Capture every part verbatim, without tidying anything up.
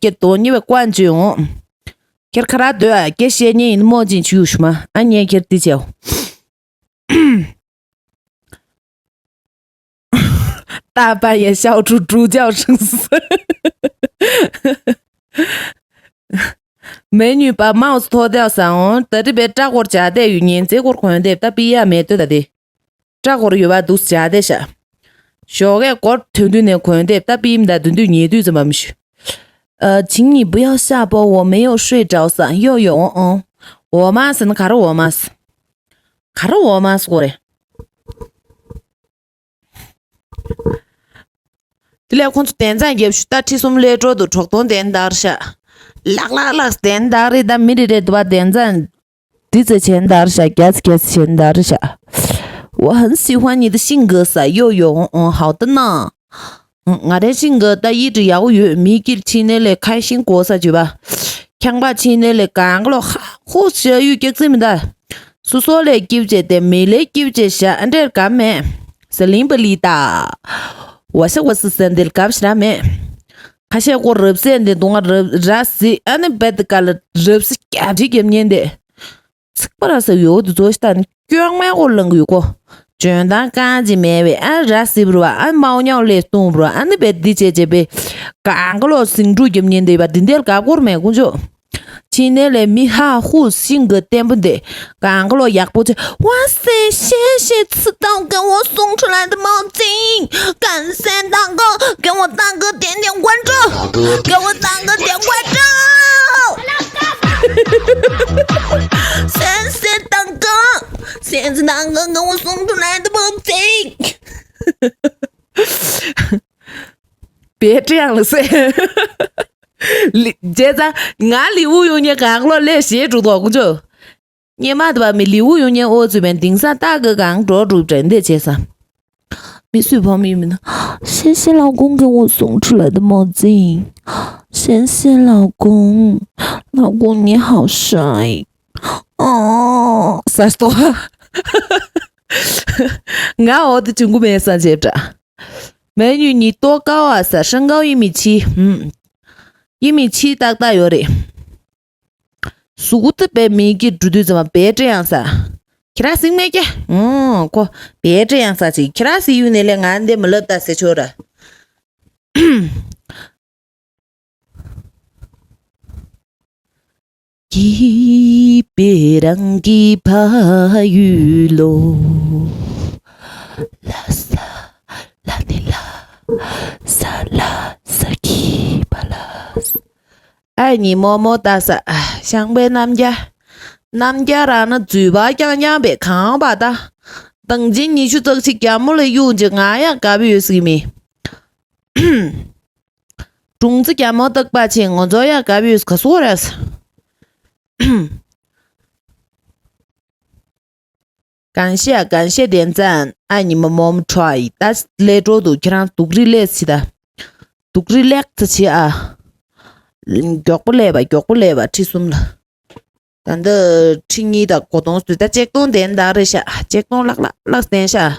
ཁྱེར་དོ་ཉེ་བའི་ཀོན་ཅུ་འོང་། ཁྱེར་ཁ་ར་སྡོད་ཨ། ཀྱེ་བཤད་ཉེ་ཡིན་མོ་ཅིན་ཆུ་ཞུ་མ་ཨ་ཉེ་ཁྱེར་ཏི་ཅེའོ། ད་པ་ཡེ་ཤའོ་ཀྲུ་ཀྲུ་ཅའོ་ཧྲིང་སི། མེ་ཉུས་པ་མའོ་སི་ཐོ་དེའོ་སའོ། ད་ཏི་པའི་སྐྲ་སྐོར་བྱ་དེ་ཡུ་ཉན་ཙེ་སྐོར་གོན་དེ་ད་པི་ཡ་མེ་ཏོ་ད་དེ། སྐྲ་སྐོར་ཡོད་པ་འདུག་བྱ་དེ་ཤ། ཞོགས་ཀས་སྐོར་ཐོན་དུས་ནས་གོན་དེ་ད་པི་ཡིམ་ད་དུན་དུས་ཉེ་དུས་ཙམ་པ་མི་ཤུ། ཨ། 请你不要吓唬我没有睡着 ས་ཡོ་ཡོ་འོ་འོ། འོ་མ་ཟེར་ན་ག་རེ་འོ་མ་ཟེར། ག་རེ་འོ་མ་ཟེར་གོ་རེད། དེ་ལས་ཁོང་ཚོ་དན་ཚན་རྒྱབ་ཞུ་ད་ཁྲི་གསུམ་ལས་འཕྲོ་དུ་གྲོགས་སྟོན་དན་དར་ཤ། ལག་ལག་ལག་དན་དར་རེད་ད་མི་རེ་རེ་དུ་བ་དན་ཚན། དི་ཙེ་ཆེན་དར་ཤ་རྒྱ་ཙེ་རྒྱ་ཙེ་ཆེན་དར་ཤ། 我很喜欢你的性格 ས་ཡོ་ཡོ་འོ་འོ་ཧའོ་ད་ན། ང་རའི་性格ད་一直ཡག་པོ་ཡོད། མི་སྐྱིད་ཕྱི་ནས་ལས་ཁ་ཤིང་གོ་ས་བྱོས་པ། ཁྱང་པ་ཕྱི་ནས་ལས་གང་ག་ལོ་ཧ་ཧུ་ཤ་ཡུ་སྐྱག་རྫི་མི་ད། སུ་སོ་ལས་སྐྱིད་བྱས་ཏེ་མི་ལས་སྐྱིད་བྱས་ཤ་ཨ་འདྲེར་གམ་མེད། ཟ་ལིང་པ་ལི་ད། བ་ཤ་བ་སི་སན་དེལ་གབ་ཤ་ར་མེད། ཁ་ཤས་ཀོ་རབ་སེ་འདི་དུང་ང་རབ་ར་སི་ཨ་ནི་བེད་ཀ་ལ་རབ་སི་རྒྱ་ཇི་རྒྱབ་ཉན་དེ། ཚིག་པ་ར་ས་ཡོད་དུ་ཚོ་ཤི་ད་ནི་སྐྱོང་མའི་ཀོ་ལང་གི་ཡོད་ཀོ། འཇོན་ཐང་གང་ཅི་མེད་པའི་ཨ་ར་སི་བུར་བ་ཨ་མའོ་ཉའོ་ལས་སྟོང་བུར་བ་ཨ་ནི་བེད་འདི་བྱེད་བྱེད་པའི་གང་ག་ལོ་ཟིང་འཁྲུག་རྒྱབ་ཉན་དེ་བ་འདི་འདེལ་གབ་ཀོར་མེད་ཀུན་ཅོ། ཕྱི་ནས་ལས་མི་ཧ་ཧུ་ཤིང་གི་བརྟན་པོ་འདི་གང་ག་ལོ་ཡག་པོ་ཆེ། 哇塞，谢谢刺刀给我送出来的帽巾，感谢大哥，给我大哥点点关注，给我大哥点关注。谢谢大哥，谢谢大哥给我送出来的帽巾。 བེ་ཀྲི་ཡང་ལ་སེ། ལི་ཇེ་ཙ་ང་ལི་ཝུ་ཡོང་ཉེ་གང་ལོ་ལས་ཞེས་འགྲོ་དོག་ཀུ་ཅོ། ཉེ་མ་དུ་བ་མི་ལི་ཝུ་ཡོང་ཉེ་ཨོ་ཙུ་བན་དིང་ས་ཏ་གི་གང་འགྲོ་འགྲུབ་དྲན་དེ་བྱས་ས། 没事，朋友们。谢谢老公给我送出来的帽巾。谢谢老公，老公你好帅。哦，啥说？ ང་འོ་དེ་ཅུང་གུ་མེད་ས་བྱེད་འདྲ། 美女你多高啊 ས་身高一米七。嗯，一米七 ཏག་ཏག་ཡོད་རེད། གཟུགས་པོ་དེ་བས་མི་སྐྱིད་འགྲོ་དུས་ཙམ་པ་བེ་ཀྲི་ཡང་ས། ཁྱེད་རང་གཟིགས་མེད་ཀྱེ། ཨོ་ཁོ་བེ་ཀྲི་ཡང་ས་ཅིག་ཁྱེད་རང་གཟིགས་ཡུལ་ནས་ལས་ང་འདི་མི་ལབ་ད་ཟེར་ཆོག་ར། གི་པེ་རང་གི་ཕ་ཡུལ་ལོ། ལ་ས་ལ་ནི་ལ་ས་ལ་ས་གི་པ་ལ་ས། ཨ་ནི་མོ་མོ་ད་ས་ཤང་པའི་རྣམ་རྒྱ། རྣམ་རྒྱ་རང་ན་རྫུས་པ་རྐྱང་རྐྱང་པའི་གང་པ་ད། དང་ཅིན་ཉི་ཤུ་རྩ་གཅིག་རྒྱ་མོ་ལ་གཡུག་ཅིག་ང་ཡང་དགའ་བོ་ཡོད་སྲིད་མི། སྒྲུང་རྩི་རྒྱ་མོ་རྟག་པ་ཆེ་ང་ཚོ་ཡང་དགའ་བོ་ཡོད་ག་སོ་རེད། གང་ཤེས་གང་ཤེས་དེ་ཙན་ཨ་ཉི་མ་མོམ་ཁྲོ་ཨི་ད་ལས་འགྲོ་འདུག་ཁྱེད་རང་སྡུག་རི་ལས་སི་ད། སྡུག་རི་ལེགས་ཙི་ཆེ་ཨ། མགྱོགས་པོ་ལས་པ་མགྱོགས་པོ་ལས་པ་ཁྲི་གསུམ་ལ། ད་འདི་ཁྲི་གཉིས་དང་གོ་སྟོང་སུ་ད་ཅེག་སྟོང་དེ་འདྲ་རེད་ཤག་ཅེག་སྟོང་ལག་ལག་ལག་བསྟན་ཤག་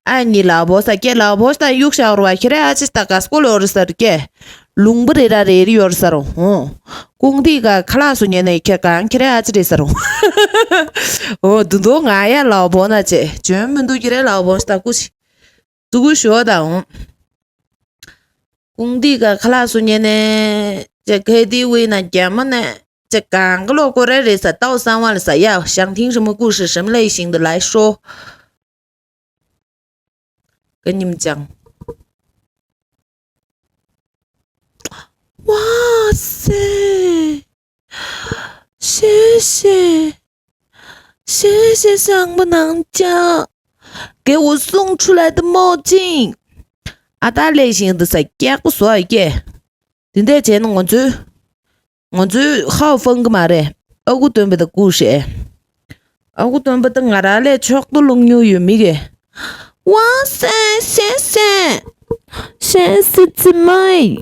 ཨ་ནི་ལ་བོ་ས་ཀྱེ་ལ་བོ་ས་ད་གཡུག་ཤག་རུ་བ་ཁྱེད་རེ་ཨ་ཅི་ད་ག་སྐོལ་ཡོད་རེད་ས་རུ་ཀྱེ། ལུང་པ་རེ་ར་རེ་རེ་ཡོད་རེད་ས་རུ་ཧོ། ཀུང་ཏི་ག་ཁ་ལག་སུ་ཉན་ནས་ཁྱེད་གང་ཁྱེད་རེ་ཨ་ཅི་རེད་ས་རུ། ཨོ་དུ་དུ་ང་ཡ་ལ་བོ་ན་ཅེ་བྱོན་མི་འདུག་ཁྱེད་རེ་ལ་བོ་ས་ད་ཀུ་ཤི། ཙུ་གུ་ཞོ་དང་། ཀུང་ཏི་ག་ཁ་ལག་སུ་ཉན་ནས་ཅེ་ཁེ་ཏི་ཝི་ན་རྒྱ་མ་ནས་ཅེ་གང་ག་ལོ་ཀོ་རེ་རེ་ས་ཏའོ་སང་བ་ལ་ས་ཡ་ཞང་ཐིང་རི་མོ་ཀུ་ཧྲི་ཧྲིམ་ལེ་ཞིང་དུ་ལའི་ཧྲོ། ཀ་ཉིམ་ཅང་། 哇塞！ 谢谢，谢谢上不能讲，给我送出来的墨镜。ཨ་ད་ལས་ཤིང་འདི་ས་སྐྱག་པོ་བཟོ་ཨ་སྐྱེ། དེ་འདྲ་བྱས་ན་ང་ཚོའི། ང་ཚོའི་ཧའོ་ཧྥང་གི་མ་རེད། ཨ་ཁུ་སྟོན་པ་དང་ཀུ་ཧྲེ། ཨ་ཁུ་སྟོན་པ་དང་ང་རང་ལས་མཆོག་ཏུ་ལུང་ཉུང་ཡོད་མི་གི། 哇塞，谢谢，谢谢姊妹。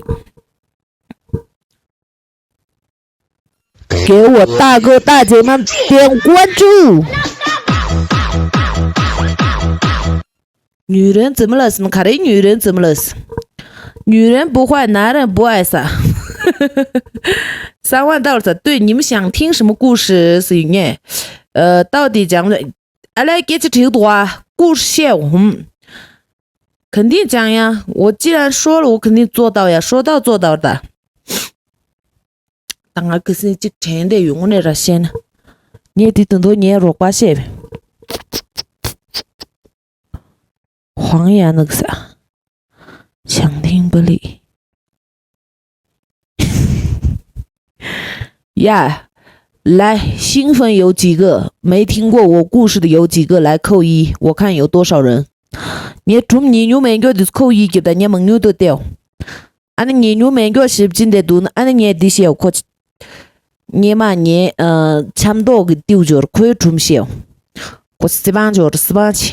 给我大哥大姐们点关注。女人怎么了？是可能女人怎么了？女人不坏，男人不爱啥？ གསང་བ་ལྟ་བར་ས་对你们想听什么故事是ཡིན་ངེས། ལྟ་བ་དེ་讲ཨ་ལས་སྐད་ཆ་དྲིས་འདུག་ཨ། 故事 བཤད་འོང་肯定讲呀，我既然说了，我肯定做到呀，说到做到的。ད་ང་ཁ་སང་གཅིག་དྲན་བསྡད་ཡོད། དངོས་གནས་ར་བཤད་ན། ངས་དེ་དུས་ཐོག་ངའི་རོགས་པ་བཤད་པས། 黄雅那个啥，想听不力。呀，来，兴奋有几个？没听过我故事的有几个？来扣一，我看有多少人。ངས་སྒྲུང་ཉན་མྱོང་མེད་མཁན་དེ་ཚོ་ཁོ་ཡིས་རྒྱབ་དང་ངས་མང་ཉུང་དུ་བལྟས། ཨ་ནི་ཉན་མྱོང་མེད་མཁན་ཞིབ་ཅིང་དེ་འདུག་ན། ཨ་ནི་ངས་འདི་བཤད་ཁོ། སྔོན་མ་ངས་ཨ། འཆམ་མདོག་གི་ཏིའུ་འབྱོར་ཁོའི་སྒྲུང་བཤད། ཁོ་སི་པང་འབྱོར་སི་པང་ཆེ།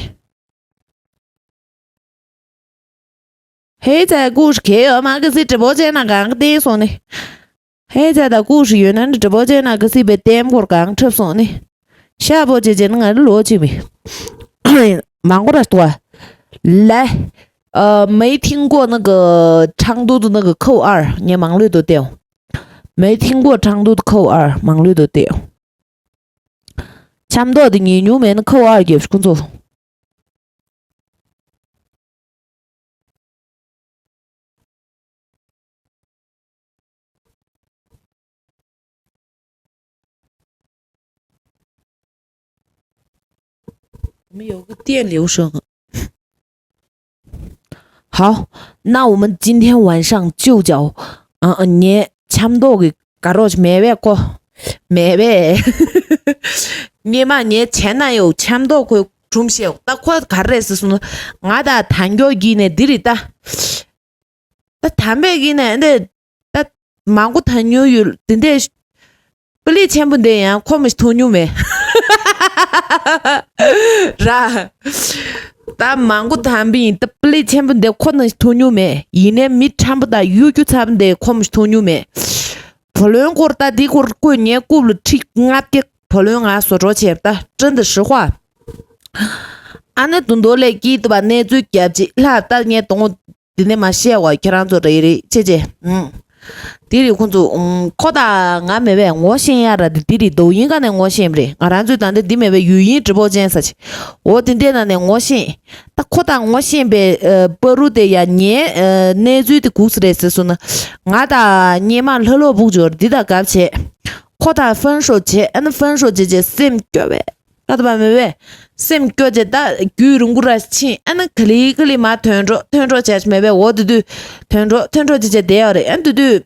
ཧེ་ཙའི་故事གལ་ཡོད་མ་གི་སི་直播间ན་གང་གི་བསྟན་སོང་ནི། 黑色的故事 ཡོད་ན་ནི་直播间ན་གི་སི་པའི་ལྟད་མོ་སྐོར་གང་འཁྲབ་སོང་ནི། ཤ་པོ་ཅེ་ཅེ་ནི་ང་ལོ་ཅི་མི། མང་པོ་ར་ཏོ། ལེ། ཨ། མེ་ཐིང་གོ་ནི་གི་ཁྲང་ཏུ་ཏུ་ནི་གི་ཁོ་ཨར་ངས་མང་ལོས་དུ་ཏེའོ། མེ་ཐིང་གོ་ཁྲང་ཏུ་ཏུ་ཁོ་ཨར་མང་ལོས་དུ་ཏེའོ། འཆམ་མདོག་དེ་ཉན་མྱོང་མེད་ན་ཁོ་ཨར་རྒྱབ་ཁོ་ཚོ། 我们有个电流声。好，那我们今天晚上就叫，嗯嗯，ངས་འཆམ་མདོག་གི་ག་རོགས་མེད་པས་ཁོ། མེད་པས། སྔོན་མ་ངས་བྱས་ན་ཡོད་འཆམ་མདོག་ཁོའི་སྒྲུང་བཤད་ད་ཁོ་ག་རེ་ཟེར་སོང་ན། ང་དང་དང་མགྱོགས་ཀྱི་ནས་འདི་རེད་ད། ད་དམ་པས་ཀྱི་ནས་འདི། ད་མང་པོ་ད་ཉོ་ཡོད་འདི་འདྲས། པི་ལི་ཆེན་པོ་འདི་ཡང་ཁོ་མི་མཐོང་མྱོང་མེད། ར། ད་མང་པོ་དམ་པའི་ད་པི་ལི་ཆེན་པོ་འདི་ཁོ་ནི་མཐོང་མྱོང་མེད། ཡིན་ནའི་མི་ཁྲམ་པོ་དང་གཡོ་སྒྱུ་ཚ་པོ་འདི་ཁོ་མི་མཐོང་མྱོང་མེད། བུ་ལོན་སྐོར་ད་འདི་སྐོར་བཀོད་ཉེ་རྐུབ་ལ་ཁྲི་ལྔ་བརྒྱ་བུ་ལོན་ང་བཟོ་གྲོགས་བྱས་ད་真的实话། ཨ་ནི་དུང་དོ་ལས་སྐྱིད་དུ་བ་གནས་ཚུལ་རྒྱབ་ཅིག་ལྷག་ད་ངས་དང་པོ། དེ་ནས་མ་བཤད་བ་ཁྱེད་རང་ཚོ་རེ་རེ་ཆེ་ཆེ། ཨུམ། དེ་རེད་ཁོང་ཚོ་ཨུམ། ཁོ་དང་ང་མེད་པས་ངོ་ཤེས་ཡ་ར་དེ་དེ་རེད། དོ་ཡིན་ག་ནས་ངོ་ཤེས་པ་རེད། ང་རང་ཚོའི་ད་འདི་འདི་མེད་པས་ཡུལ་ཡིན་直播间ས་ཆེ། འོ་དེ་འདྲའི་ནང་ནས་ངོ་ཤེས། ད་ཁོ་དང་ངོ་ཤེས་པའི་ཨ། པ་རུ་དེ་ཡ་ངའི་ཨ། གནས་ཚུལ་དེ་གུག་སི་རེད་ཟེར་སོང་ན། ང་དང་སྔོན་མ་ལྷ་ལོ་བུག་འབྱོར་འདི་དང་སྐབས་བྱས། ཁོ་དང་分手བྱས། ཨ་ནི་分手བྱས་བྱས་སེམས་སྐྱོ་བས། ཀ་ཏོ་བ་མེད་པས། སེམས་སྐྱོ་བྱས་ད་རྒྱུན་རིང་པོ་ར་ཕྱིན། ཨ་ནི་ག་ལི་ག་ལི་མ་ཐོན་འགྲོ་ཐོན་འགྲོ་བྱས་མེད་པས། འོ་དེ་དུས་ཐོན་འགྲོ་ཐོན་འགྲོ་བྱས་བྱས་བསྡད་ཡོད་རེད། ཨ་ནི་དེ་དུས་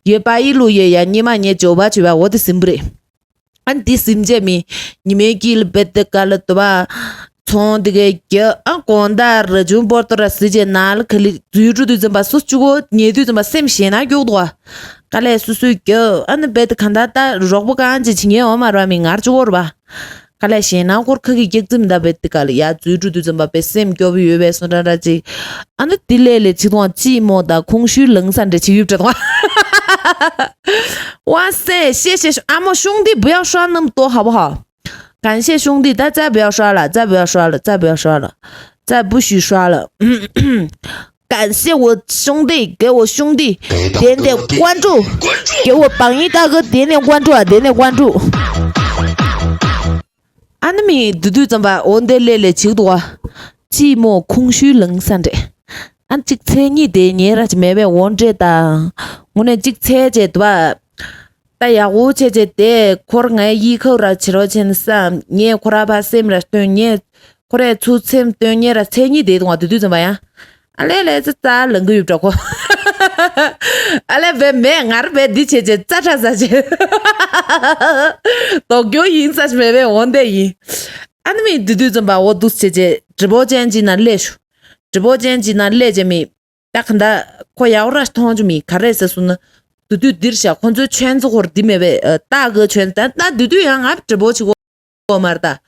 ཡོད་པ་ཡི་ལུ་ཡོད་ཡ་ཉི་མ་ཉེ་ཇོ་བ་བྱས་པ་འོ་དེ་ཟིན་པ་རེད། ཨ་ནི་དེ་ཟིན་བྱས་མི་ཉི་མའི་དཀྱིལ་བེད་དེ་ཀ་ལ་དུ་བ་ཚོང་དེ་གའི་རྒྱ་ཨ་གོང་ད་ར་ཇུན་པོར་ཏོ་ར་ཟི་བྱས་ན་ལ་ག་ལི་འཛུལ་འགྲོ་དུས་ཙམ་པ་སུ་གཅིག་གོ་ཉེ་དུས་ཙམ་པ་སེམས་ཞེ་ན་སྐྱོ་འདུག་བ། དཀའ་ལས་སུ་སུའི་རྒྱ་ཨ་ནི་བེད་དེ་ག་ད་ད་རོགས་པ་གང་ཅི་བྱེད་ཉེ་འོ་མ་ར་མི་ངར་གཅིག་གོ་ར་བ། དཀའ་ལས་ཞེ་ན་ཁོར་ཁ་གི་སྐྱག་རྫུན་ད་བེད་དེ་ཀ་ལ་ཡ་འཛུལ་འགྲོ་དུས་ཙམ་པ་བེད་སེམས་སྐྱོ་བོ་ཡོད་པའི་སོ་འདྲ་འདྲ་ཅིག་ཨ་ནི་དེ་ལས་ལས་ཅི་དང་ཅི་མོ་ད་ཁོང་ཤུལ་ལང་ས་འདྲ་ཅིག་ཡོད་པ་འདྲ་དང་། 哇塞，谢谢阿莫兄弟，不要刷那么多好不好？感谢兄弟，大家不要刷了，再不要刷了，再不要刷了，再不许刷了。感谢我兄弟，给我兄弟点点关注，给我榜一大哥点点关注啊，点点关注。ཨ་ནི་མི་དུ་དུས་ཙམ་པ་འོ་འདེ་ལེ་ལེ་བྱེད་འདུག་བ། ཅི་མོ་ཁོང་ཤུལ་ལང་ས་འདྲེ། ཨ་གཅིག་ཚེ་གཉིས་དེ་ཉེ་ར་ཅི་མེད་པའི་འོ་འདྲེ་དང་། དངོས་གནས་གཅིག་ཚེ་བྱེད་འདུག་བ། ད་ཡག་པོ་བྱས་བྱས་དེ་ཁོར་ངའི་ཡིད་ཁབ་ར་བྱེད་རོགས་བྱེད་ན་བསམ། ངས་ཁོ་ར་ཕ་སེམས་ར་སྟོན། ངས་ཁོ་རའི་ཚུར་སེམས་སྟོན། ངས་ར་ཚེ་གཉིས་དེ་དུང་བ་དུ་དུས་ཙམ་པ་ཡང་། ཨ་ལེ་ལེ་ཙི་ཙ་ལང་གི་ཡོད་འདྲ་ཁོ། ཨ་ལེ་བེ་མེ་ངར་བེ་འདི་བྱེད་བྱེད་ཙ་ཁྲ་ཟ་བྱེད། དོག་གྱོ་ཡིན་ཙ་མེ་བེ་འོ་འདེ་ཡིན། ཨ་ནི་མི་དུ་དུས་ཙམ་པ་འོ་འདུག་བྱེད་བྱེད་直播间གྱི་ནང་སླེབས་ཤོག直播间གྱི་ནང་སླེབས་བྱེད་མི། ད་ག་འདྲ་ཁོ་ཡག་ར་མཐོང་རྒྱུ་མི་ག་རེ་ཟེར་སོང་ན། དུ་དུས་འདིར་བྱ་ཁོ་ཚོའི་ཆོན་ཚོ་ཧོར་འདི་མེད་པས་ཏག་གི་ཆོན་ད་ད་དུ་དུས་ཡང་ང་直播བྱེད་གོ་མར་ད།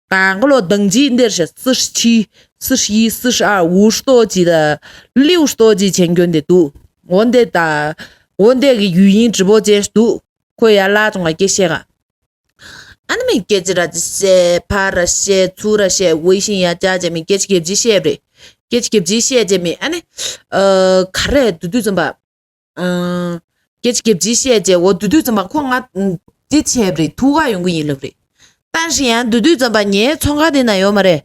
གང་ག་ལོ་དང་ཅི་འདིར་བྱ་四十七、四十一、四十二、五十多级的、六十多级ཆེན་གྱོན་དེ་འདུག་འོ་འདེ་ད། འོ་འདེ་གི་语音直播间འདུག་ཁོ་ཡ་ལ་ཙོང་ང་སྐད་བཤད་ག་ཨ་ནི་མི་སྐད་ཅི་ར་ཅི་བཤད་ཕ་ར་བཤད་ཚུ་ར་བཤད་微信ཡ་ཅག་ཅེ་མི་སྐད་ཅི་རྒྱབ་ཅི་བཤད་རེད། སྐད་ཅི་རྒྱབ་ཅི་བཤད་ཅེ་མི་ཨ་ནི། ཨ་ག་རེ་དུ་དུས་ཙམ་པ། ཨ་ སྐད་ཆ་རྒྱབ་ཅིག་བཤད་བྱས། འོ་དེ་དུས་ཙམ་པ་ཁོ་ང་འདི་བྱས་པ་རེད། ཐུག་ག་ཡོང་གི་ཡིན་ལབ་རེད། ད་ཞིག་ཡང་དེ་དུས་ཙམ་པ་ངའི་ཚོང་ཁང་དེ་ན་ཡོད་མ་རེད།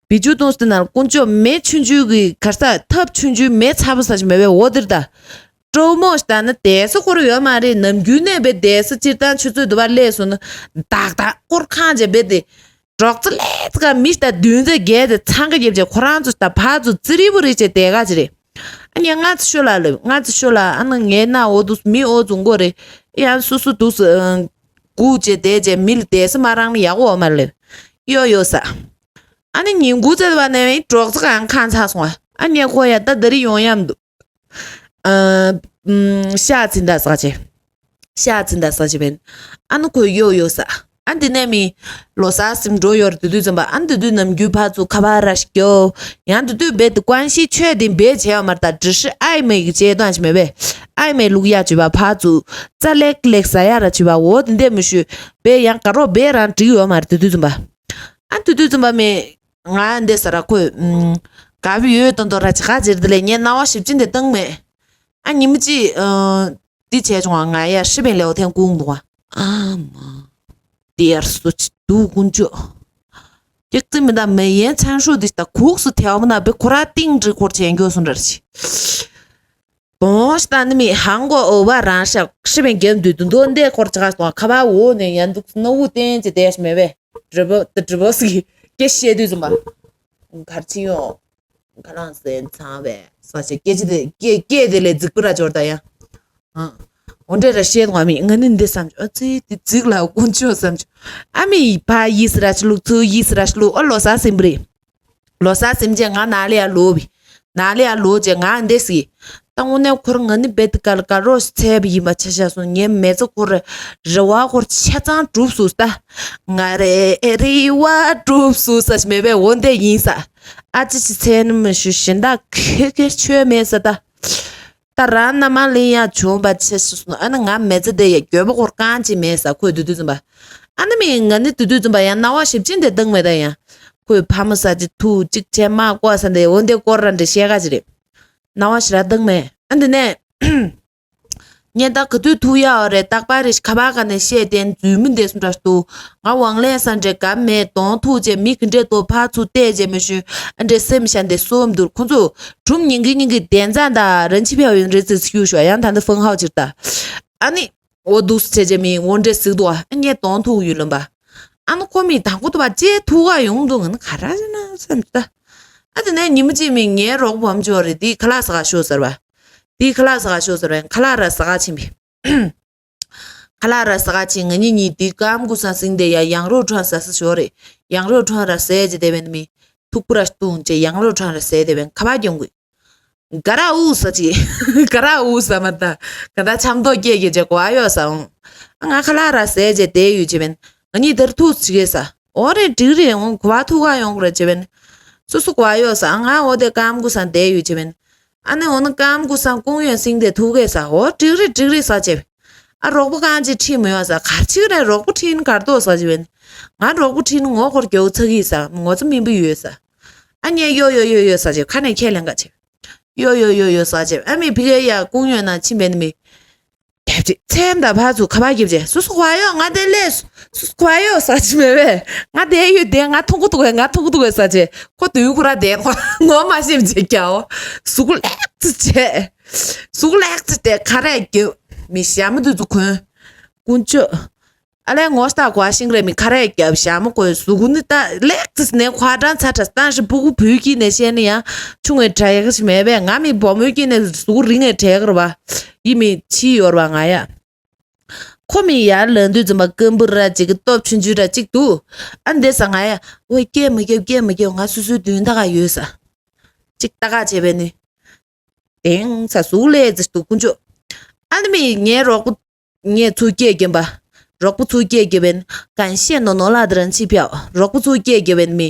བི་ཇུ་ཏུང་སི་དེ་ན་དཀོན་མཆོག་མེ་ཆུང་ཆུང་གི་གར་ས་ཐབ་ཆུང་ཆུང་མེ་ཚ་པོ་ས་ཞིག་མེད་པས། འོ་དེར་ད། སྤྲོ་མོ་ཞིག་ད་ནི་བསྡད་ས་ཁོར་ཡོད་མ་རེད། ནམ་རྒྱུན་ནས་བས་བསྡད་ས་སྤྱིར་བཏང་ཆུ་ཚོད་དུ་བ་སླེབས་སོང་ན་ཏག་ཏག་ཁོར་ཁང་བྱས་བས་དེ། སྒྲོག་ཙེ་ལས་ཙི་ག་མི་ཞིག་ད་བདུན་ཙེ་བརྒྱད་ཙེ་འཚང་ཁ་རྒྱབ་བྱས། ཁོ་རང་ཚོ་ད་ཕར་ཚུར་ཙི་རི་བུ་རི་བྱས་བསྡད་ག་ཅི་རེད། ཨ་ནི་ང་ཚོ་ཤོ་ལ་ལབ། ང་ཚོ་ཤོ་ལ་ཨ་ནི་ངའི་ན་འོ་འདུག་མི་འོ་འཛུགས་མགོ་རེད། ཡང་སུ་སུ་འདུག་སྒུག་བྱས་བསྡད་བྱས་མི་ལ་བསྡད་ས་མ་རག་ན་ཡག་པོ་འོ་མ་ལབ། ཡོ་ཡོ་ས། ཨ་ནི་ཉིན་དགུ་ཙམ་བ་ནས་སྒྲོག་ཙེ་གང་ཁང་ཚ་སོང་བ། ཨ་ནི་ཁོ་ཡ་ད་ད་རི་ཡོང་ཡ་མི་འདུག་ཨ། ཨམ། ཤ་ཚིན་ད་ཟ་བྱས། ཤ་ཚིན་ད་ཟ་བྱས་བན། ཨ་ནི་ཁོ་ཡོ་ཡོ་ས། ཨ་འདི་ནས་མི་ལོ་གསར་སིམ་འགྲོ་ཡོར་དུས་དུས་ཙམ་པ། ཨ་འདི་དུས་ནམ་རྒྱུན་ཕར་ཚུར་ཁ་པར་ར་ཞིག་སྐྱོ། ཡང་དུས་དུས་བེད་དུ་ཀོན་ཤི་ཆོས་དེ་བེད་བྱས་བ་མར་ད་འདྲི་ཧྲི་ཨའི་མེ་གི་བྱས་དོན་ཞིག་མེད་པས། ཨའི་མེ་ལུག་ཡ་བྱས་པ་ཕར་ཚུར་རྩ་ལེག་ལེག་ཟ་ཡ་ར་བྱས་པ། འོ་དེ་འདས་མི་ཞུ་བེད་ཡང་དགའ་རོགས་བེད་རང་འགྲིག་ཡོད་མ་རེད་དུས་དུས་ཙམ་པ། ཨ་དུས་དུས་ཙམ་པ་མེ། ང་འདི་ས་ར་ཁོས། ཨུམ། ག་བི་ཡོད་དོན་དོ་ར་ཅི་ག་ཅེར་དེ་ལས་ངས་རྣ་བ་ཞིབ་ཅིང་དེ་བཏང་མེད། ཨ་ཉི་མ་ཅི། ཨ། འདི་བྱས་བྱུང་བ་ང་ཡ་ཧྲི་བན་ལེའོ་ཐེན་ཀུང་འདུག་བ། ཨ་མ། འདི་ཡར་སོ་ཅི་འདུག་དཀོན་མཆོག་སྐྱག་རྫི་མི་ད་མེ་ཡན་ཚན་ཧྲུ་འདི་ད་ཁུག་སུ་ཐེའོ་མ་ན་བེ་ཁོ་ར་ཏིང་འབྲི་འཁོར་བྱས་འགྱོ་སོང་འདྲ་ཅི། དོང་ཞིག་ད་ནི་མི་ཧང་གོ་ཨོ་བ་རང་ཤག་ཧྲི་བན་རྒྱབ་འདུས་དུ་འདོན་འདས་འཁོར་ཅི་ག་སོང་ཁ་བ་འོ་ནས་ཡན་འདུག་སྣ་བུ་བསྟན་ཅི་དེ་ཡ་ཞིག་མེད་བེ། འདྲི་བོ་དེ་འདྲི་བོ་སི་སྐད་བཤད་དུས་ཙམ་པ། གར་ཕྱིན་ཡོང་། ཁ་ལང་སེན་ཚང་བས་ས་ཆ་སྐད་ཆ་དེ་སྐད་སྐད་དེ་ལས་རྫིག་པོ་ར་འབྱོར་ད་ཡ། ཨ། འོ་འདྲས་ར་བཤད་དོང་ཨ་མི་ང་ནི་འདི་བསམ་བྱུང་། ཨ་ཙི་དེ་རྫིག་ལ་དཀོན་མཆོག་བསམ་བྱུང་། ཨ་མི་ཕ་ཡིས་ར་ཤི་ལུག་ཚུ་ཡིས་ར་ཤི་ལུག་ཨ་ལོ་ས་སིམ་པ་རེད། ལོ་ས་སིམ་བྱས་ང་ནཱ་ལས་ཡ་ལོ་བི། ནཱ་ལས་ཡ་ལོ་བྱས་ང་འདི་སི། ད་དངོས་གནས་ཁོར་ང་ནི་བེད་དཀའ་ལ་དཀའ་རོགས་ཤིག་ཚད་པ་ཡིན་པ་ཆ་ཤ་སོང་། ངའི་མེ་ཚ་ཁོར་རེ་བ་ཁོར་ཆ་ཚང་གྲུབ་སུ་ད། ང་རེ་རེ་བ་གྲུབ་སུ་ས་ཞིག་མེད་པས། འོ་འདས་ཡིན་ས། ཨ་ཅི་ཅི་ཚད་ནི་མི་ཞུ་བཞིན་ད་ཁེ་ཁེ་ཆོས་མེད་ས་ད། ད་རང་ན་མ་ལེན་ཡ་བྱུང་བ་ཆེ་སོང་། ཨ་ནི་ང་མེ་ཚ་དེ་ཡ་འགྱོད་པ་སྐོར་རྐང་ཅིག་མེད་ས། ཁོས་དུས་དུས་ཙམ་པ། ཨ་ནི་མི་ང་ནི་དུས་དུས་ཙམ་པ་ཡང་རྣ་བ་ཞིབ་ཅིང་དེ་བཏང་མེད་ད་ཡང་། ཁོས་ཕ་མ་ས་ཅིག་ཐུག་ཅིག་བྱས་མ་བསྐོར་ས་འདི་འོ་འདི་སྐོར་ར་འདྲི་བཤད་ག་ཅི་རེད། རྣ་བ་ཞིག་ར་བཏང་མེད། ཨ་འདི་ནས་ངས་ད་ག་དུས་ཐུག་ཡ་འོ་རེད། རྟག་པར་རེ་ཁ་པར་ག་ནས་བཤད་དེ་འཛུལ་མི་འདས་སུ་འདྲ་འདུག་ང་ཝང་ལན་ས་འདྲེ་ག་མེད་དོང་ཐུག་ཅེས་མི་གི་འདྲེ་ཏོ་ཕ་ཚུ་བལྟས་ཅེས་མི་ཞུ། ཨ་འདྲེ་སེམས་ཤ་འདེ་སོམ་འདུར་ཁོ་ཚོ་གྲུམ་ཉིང་གི་ཉིང་གི་དན་ཙང་ད་རན་ཆི་ཕ་ཡོན་རེ་ཙི་སྐྱུ་ཤོ་ཡང་ད་འདི་ཧྥང་ཧའོ་ཅིར་ད། ཨ་ནི་འོ་འདུག་སེ་བྱས་ཅེས་མི་འོ་འདྲེ་ཟིག་འདུག་ཨ་ངས་དོང་ཐུག་ཡུལ་ལོན་པ། ཨ་ནི་ཁོ་མི་དང་པོ་དུ་བ་ཅེས་ཐུག་ག་ཡོང་འདུག་ང་ནི་ག་ར་ཞིག་ན་བསམ་ད། ཨ་དེ་ནས་ཉི་མ་གཅིག་མི་ངའི་རོགས་པོ་བམ་ཅོ་རེ་དེའི་ཁ་ལག་ཟ་ག་ཤོག་ཟེར་བ། དེའི་ཁ་ལག་ཟ་ག་ཤོག་ཟེར་བས་ཁ་ལག་ར་ཟ་ག་ཕྱིན་པས། ཁ་ལག་ར་ཟ་ག་ཕྱིན། ང་གཉིས་གཉིས་དེའི་ཀམ་ཀུ་སང་སིང་དེ་ཡ་ཡང་རོ་ཁྲོན་ཟ་ས་ཞོ་རེད། ཡང་རོ་ཁྲོན་ར་ཟས་ཅེ་དེ་བས་ནི་མི་ཐུག་པོ་ར་བཏུང་ཅེ་ཡང་རོ་ཁྲོན་ར་ཟས་དེ་བས་ཁ་བ་གྱོང་གུ། ག་ར་འུ་ས་ཅི། ག་ར་འུ་ས་མ་ད། ག་ད་ཆམ་ཏོག་སྐྱེ་གི་ཅེ་གོ་ཨ་ཡོ་ས་འོང་། ང་ཁ་ལག་ར་ཟས་ཅེ་དེ་ཡུ་ཅེ་བས་ང་གཉིས་དེར་ཐུག་ཅི་གེ་ས། འོ་རེད་འགྲིག་རེད། འོང་གོ་བ་ཐུག་ག་ཡོང་གི་རེད་ཅེ་བས། སོ་སོ་གོ་བ་ཡོད་ས། ང་འོ་དེ་ཀམ་ཀུ་སང་བསྡད་ཡོད་ཅེ་བས། ཨ་ནི་འོ་ན་ཀམ་ཀུ་སང་ཀུང་ཡོན་སིང་དེ་ཐུག་གེ་ས། འོ་འགྲིག་རེད་འགྲིག་རེད་ས་ཅེ། ཨ་རོགས་པོ་གང་ཅི་ཁྲིད་མི་ཡོང་ས། གར་ཆི་རེད་རོགས་པོ་ཁྲིད་ནི་གར་ཏོ་ས་ཅེ་བས། ང་རོགས་པོ་ཁྲིད་ནི་ངོ་ཁོར་རྒྱའུ་ཚ་གི་ས་ངོ་ཚ་མིན་པ་ཡོད་ས། ཨ་ཉེ་ཡོ་ཡོ་ཡོ་ཡོ་ས་ཅེ་ཁ་ནས་ཁས་ལེན་ག་ཅེ། ཡོ་ཡོ་ཡོ་ཡོ་ས་ཅེ། ཨ་མི་ཕི་གེ་ཡ་ཀུང་ཡོན་ན་ཕྱིན་པས་ནི་མི། རྒྱབ་ཅིག་ཚེམ་དང་ཕ་ཚུ་ཁ་པར་རྒྱབ་ཅིག་སུ་སུ་གོ་ཡོད་ང་དེ་ལས་སུ་སུ་གོ་ཡོད་ས་ཅི་མེད་པས། ང་དེ་ཡོད་དེ་ང་མཐོང་གི་འདུག་གས། ང་མཐོང་གི་འདུག་གས་ས་ཅི་ཁོ་དུས་ཁོ་ར་དེ་ཁོ་ངོ་མ་ཤེས་ཅེ་རྒྱའོ། སུ་གུ་ལེགས་ཙི་བྱས། སུ་གུ་ལེགས་ཙི་དེ་ཁ་རས་རྒྱབ་མི་ཞྭ་མོ་དུས་ཚུ་གོན། དཀོན་མཆོག་ཨ་ལས་ངོ་ལྟ་གོ་ཤིང་རེ་མི་ཁ་རས་རྒྱབ་ཞྭ་མོ་གོན་སུ་གུ་ནི་ད་ལེགས་ཙི་ནས་ཁོ་ཨ་ཀྲང་ཚ་ཁྲ་སྟངས་ཤི་ཕུ་གུ་བུའི་ཀི་ནས་བཤད་ནི་ཡང་ཆུང་ངའི་གྲས་ཀ་ཞིག་མེད་པས། ང་མི་བུ་མོའི་ཀི་ནས་སུ་གུ་རིང་ངའི་གྲས་ཀ་རེད་བ། ཡིད་མི་ཆིས་ཡོར་བ་ང་ཡ། ཁོ་མི་ཡར་ལངས་དུས་ཙམ་པ་སྐམ་པོ་ར་ཅིག་གི་སྟོབས་ཆུང་ཆུང་ར་ཅིག་འདུག་ཨ་འདི་ས་ང་ཡ། ཝེ་སྐད་མི་རྒྱབ་སྐད་མི་རྒྱབ་ང་སུ་སུའི་མདུན་ལྟ་ག་ཡོད་ས། ཅིག་ལྟ་ག་བྱས་པས་ནི། དེང་ས་ཟུག་ལས་ཙི་འདུག་དཀོན་མཆོག་ཨ་ནི་མི་ངའི་རོགས་པོ། ངས་ཚུར་སྐད་རྒྱབ་པ། རོགས་པོ་ཚུར་སྐད་རྒྱབ་པས་ནི་གན་ཤེས་ནོ་ནོ་ལ་དེ་རང་ཕྱི་ཕྱོགས་རོགས་པོ་ཚུར་སྐད་རྒྱབ་པས་ནི་མི།